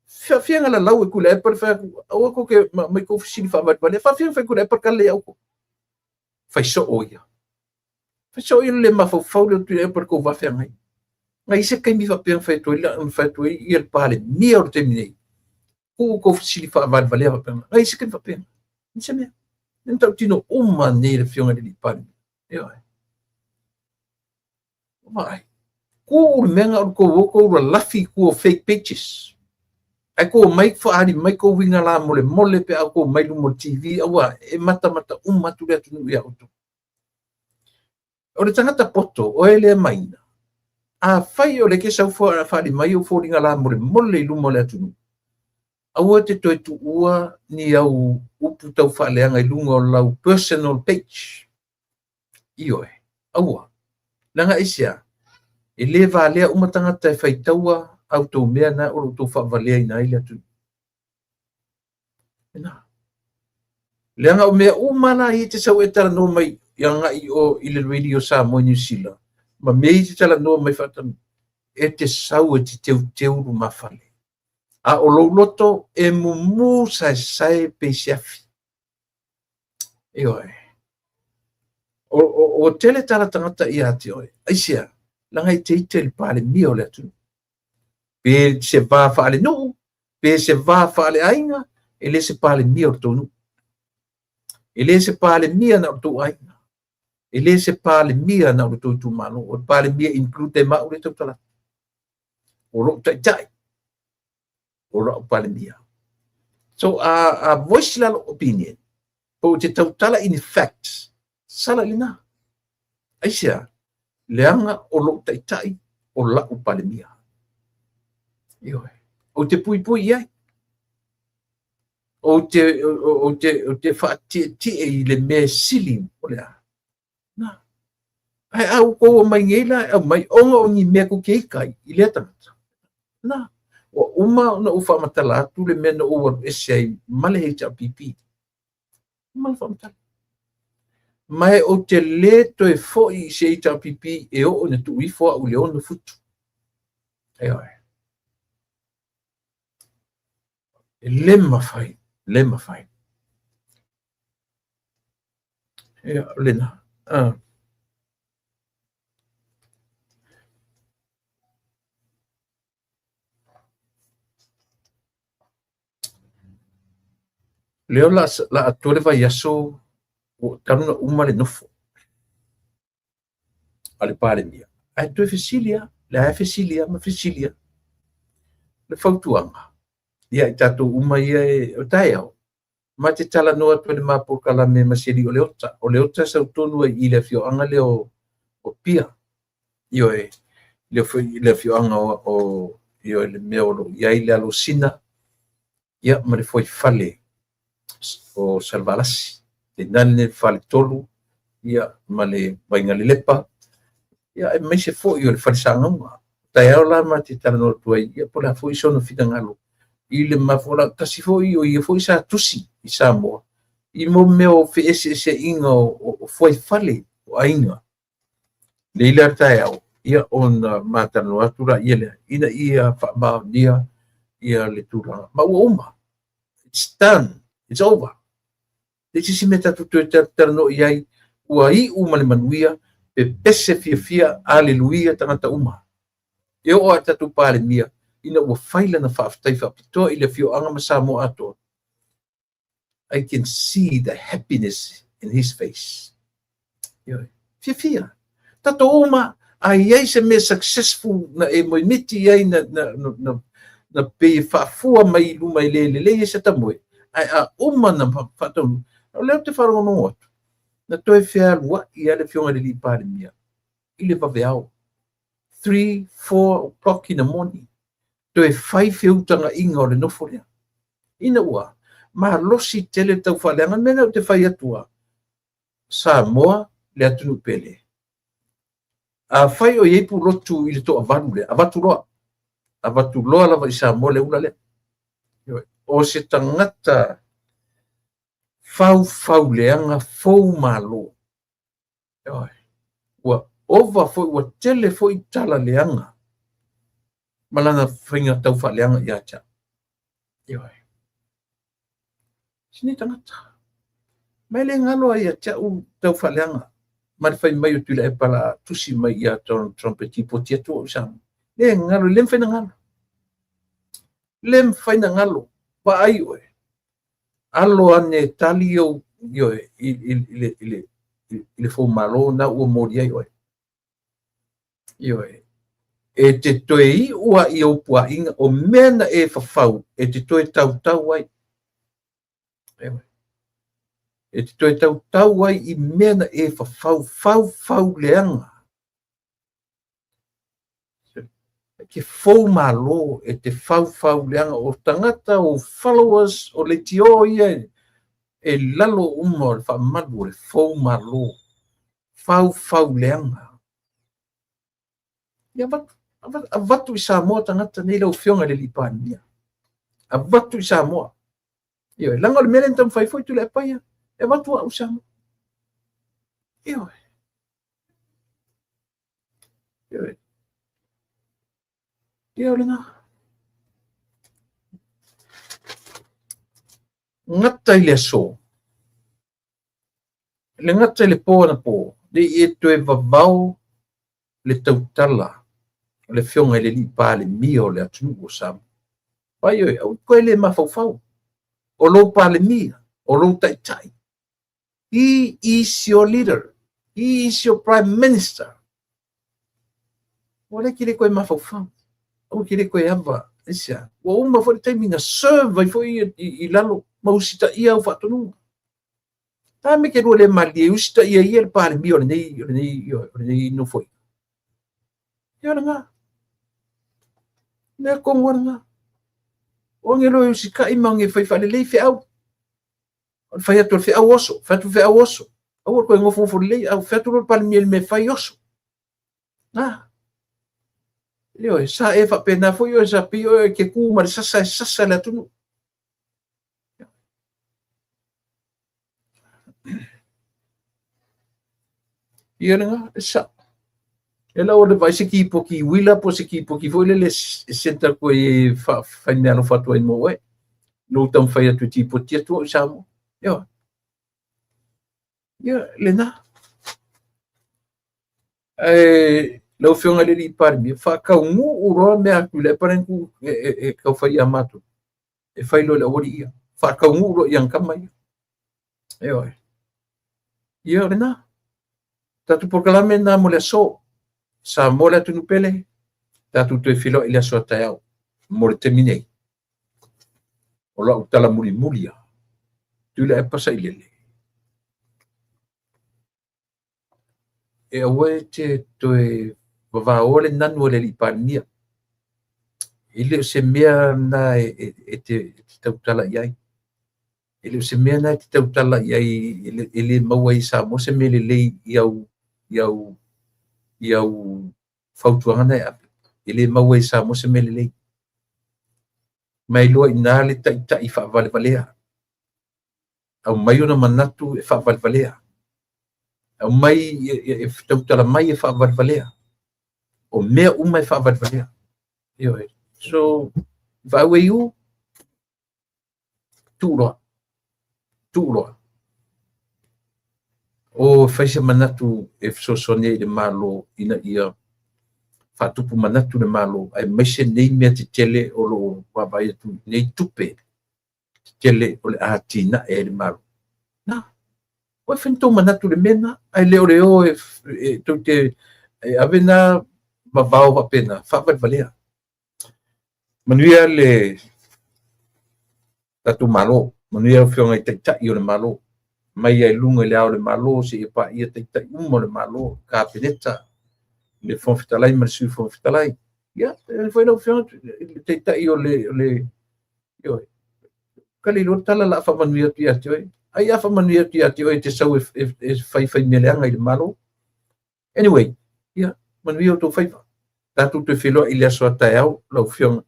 Fia galalau e Tuilaepa le fai atu, aua tou te mai tou fesili faavalevalea. Faafia na fai Tuilaepa le tala lea ia outou. Fai soo ia. Fai soo ia le le mafaufau lea o Tuilaepa le tou va feagai. Na i se taimi faapea na fai atu ai, na fai atu ai ia le Palemia o le taimi nei. Tuu tou fesili faavalevalea faapea. Na i se taimi faapea. Ni se mea. Ni tautino uma nei le afioga i le alii Palemia. Ioe. Vaai. Tuu le mea na o le tou o tou lalafi i tua o fake pages. Ae tou omai faaali mai tou uiga lamolemole pe a outou omai i luma o le TV, aua e matamata uma atu le atunuu ia outou. O le tagata poto, oe lea Maina, afai o lea e te sau faaali mai ou foliga lamolemole i luma o le atunuu, aua e te toe tuua ni au upu tau faaleaga i luga o lau personal page. Ioe, aua. Leaga aisea? E le valea uma tagata e faitaua a outou mea na o lo o outou faavaleaina ai le atunuu. Lena. Leaga o mea uma la ia e te sau e talanoa mai i agai i o i le Radio Samoa i Niu Sila, ma mea ia e te talanoa mai faatanu, e te sau e te teuteu lumafale. A o lou loto e mumu saesae pei se afi. Ioe. O tele tala tagata ia te oe. Aisea? Leaga e te ita i le Palemia o le atunuu. Pe se va faalenuu, pe se va faaleaiga, e le se Palemia o le tou nuu. E le se Palemia na o le tou aiga. E le se Palemia na o le tou itumalo. O le Palemia include ai ma au lea e tautala atu. O lou taitai, o lau Palemia. So a voice la lou opinion, po o te tautala in facts, sala i lena. Aisea? Leaga o lou taitai o lau Palemia. Ioe. Ou te puipui i ai. Ou te faatietie i le mea sili o le a. Na. Ae a outou omai nei la e aumai ona o ni mea tou te ita ai i lea tagata. Na. Ua uma ona ou faamatala atu le mea na ou alu ese ai ma le HRPP. Uma ona faamatala. Ma e ou te lē toe foi i se HRPP e oo ina tuu ifo au i le 6 futu. Ioe. E le mafai, le mafai. Ia, o lena. Ah. Lea o le a atoa le vaiaso ua talu ona uma le nofo a le Palemia. Ae toe fesili lava, lea lava e fesili lava ma fesili lava. O le fautuaga, ia i tatou uma ia e, o taeao, ma te talanoa atu i le ma polokalame ma si alii o Leota. O Leota e sau tonu ai i le afioaga lea o Apia. Ioe, le afioaga o ioe, le mea o lo o i ai le alosina, ia, ma le fuaifale o Salevalasi. Tainane le faletolu, ia, ma le Vaigalelepa, ia, aemaise foi o le fale Sagauga. Taeao la ma te talanoa atu ai, ia, po o le a foi sona finagalo i le mafuaaga tasi foi o ia foi sa tusi i Samoa i mo mea o feeseeseaiga o fuaifale o aiga. Nei la taeao, ia ona ma talanoa atu la ia lea, ina ia faamaonia ia le tulaga. Ma ua uma. It's done. It's over. Le se isi mea tatou toe talanoa i ai, ua iu ma le manuia, pepese fiafia, aleluia tagata uma. E oo lava i le tatou Palemia, ina ua fai lana faafetai faapitoa i le afioaga ma Samoa atoa. I can see the happiness in his face. Ioe. Fiafia. Tatou uma, a i ai se mea successful na e moemiti i ai na, na, na, na, na pei e faafua mai i luma e le lelei ai se tamoe, ae a uma na faataunuu, o lea ou te faalogologo atu, na toe fealuai lava le Afioga i le Alii Palemia i le vaveao. 3, 4 o'clock in the morning, toe fai feutagaiga o le nofo lea. Ina ua malosi tele le taufaaleaga, le mea lena ou te fai atu lava, Samoa le atunuu pele. Afai o i ai pulotu i le toavalu lea, avatu loa. Avatu loa lava i Samoa le ula lea. O se tagata faufauleaga fou malo. Ua ova foi, ua tele foi tala leaga ma lana faiga taufaaleaga ia te au. Ioe. Sini tagata. Ma e le galo ai ia te au taufaaleaga ma le fai mai o Tuilaepa la tusi mai ia Donald Trump e tipoti atu au i Samoa. Le galo, le mafai na galo. Le mafai na galo. Vaai oe. Alo ane tali ou ioe i le foumalo na ua moli ai oe. Ioe. E te toe iu a i ou puaʻiga, o mea na e fafau, e te toe tautau ai. Ioe. E te toe tautau ai i mea na e fafau, faufau leaga. E te fou malo, e te faufau leaga o tagata, o followers, o leitio ia e lalo uma o le faamalu o le fou malo. Faufau leaga. Ia avatu, avatu i Samoa tagata nei lau Afioga i le Alii Palemia. Avatu i Samoa. Ioe, leaga o le mea lea na taumafai foi Tuilaepa ia, e avatu au i Samoa. Ioe. Ioe. Ia o lena. Gata i le aso. Le gata i le po anapo, ne i e toe vavao le tautala o le afioga i le alii Palemia o le atunuu o Samoa. Vai oe, aua e te le mafaufau. O lou Palemia, o lou taitai. He is your leader. He is your prime minister. Ua le te le toe mafaufau. Aua te le toe ava. Aisea? Ua uma foi le taimi na serve ai foi ia i lalo ma usitaia au faatonuga. A me te lua le malilie e usitaia ia le Palemia o lenei, o lenei, o lenei nofoaiga. Ia o lena. Mea tonu a lena. O age loa e usitai ma age fai faalelei feau. O le fai atu o le feau oso, fai atu feau oso. Aua le toe nofonofo lelei, a fai atu loa le Palemia i le mea e fai oso. Na. Ioe, sa e faapena foi oe, sa pei oe e te tu ma le sasa e sasa le atunuu. Ia lena, e sao. E lau le vaai se kipoti uila po o se kipoti foi lele e sent atu ai e faimeaalofa atu ai mo oe. Lou taumafai atu e tipoti atu au i Samoa. Ioe. Ia, lena. Ae lau Afioga i le Alii Palemia, faataunuu loa mea atu i le epa lea na tuu e tau fai ia matou. E fai loa i le aualii ia. Faataunuu loa i ana tama ia. Ioe. Ia, o lena. Tatou polokalame lena mo le aso. Samoa le atunuu pele, tatou toe feiloai i le aso a taeao mo le taimi nei. O lau tala mulimuli lava, Tuilaepa Sailele, e aua e te toe vavaoa le nanu a le alii Palemia. E le o se mea lena e te tautala i ai. E le o se mea lena e te tautala i ai e le maua ai e Samoa se mea lelei i au, i au, i au fautuaga na e ave. E le maua ai e Samoa se mea lelei. Ma e iloa i ina le taitai faavalevalea. Aumai ona manatu e faavalevalea. Aumai e tautala mai e faavalevalea. O mea uma e faavalevalea. Ioe. So, if I were you, tuu loa. Tuu loa. O fai se manatu e fesoasoani ai i le Malo ina ia faatupu manatu le Malo, aemaise nei mea tetele o lo o vaavaai atu i nei tupe tetele o le a atinae ai le Malo. Na, o e fai ni tou manatu i le mea lena, ae le o le o e tou te e ave na vavao faapena, faavalevalea. Manuia le tatou Malo, manuia Afioga i Taitai o le Malo, mai ai luga i le ao o le Malo seia paia Taitai uma o le Malo, Kapeneta, le Fofoga Fetalai ma le Sui Fofoga Fetalai. Ia, e foi lau Afioga le Taitai o le ioe. Ka le iloa tala la faamanuia atu ia te oe. Ai a faamanuia atu ia te oe e te sau e fai fai mea leaga i le Malo. Anyway, ia, manuia outou faiva. Tatou toe feiloai i le aso a taeao, lau Afioga.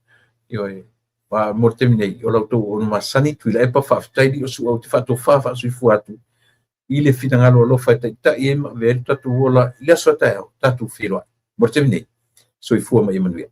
Ioe, mo le taimi nei, o la outou auauna masani, Tuilaepa, faafetai Liusuau i te faatofa faasoifua atu i le finagalo alofa e taitai ai ma avea ai le tatou ola i le aso a taeao, tatou feiloai. Mo le taimi nei, soifua ma ia manuia.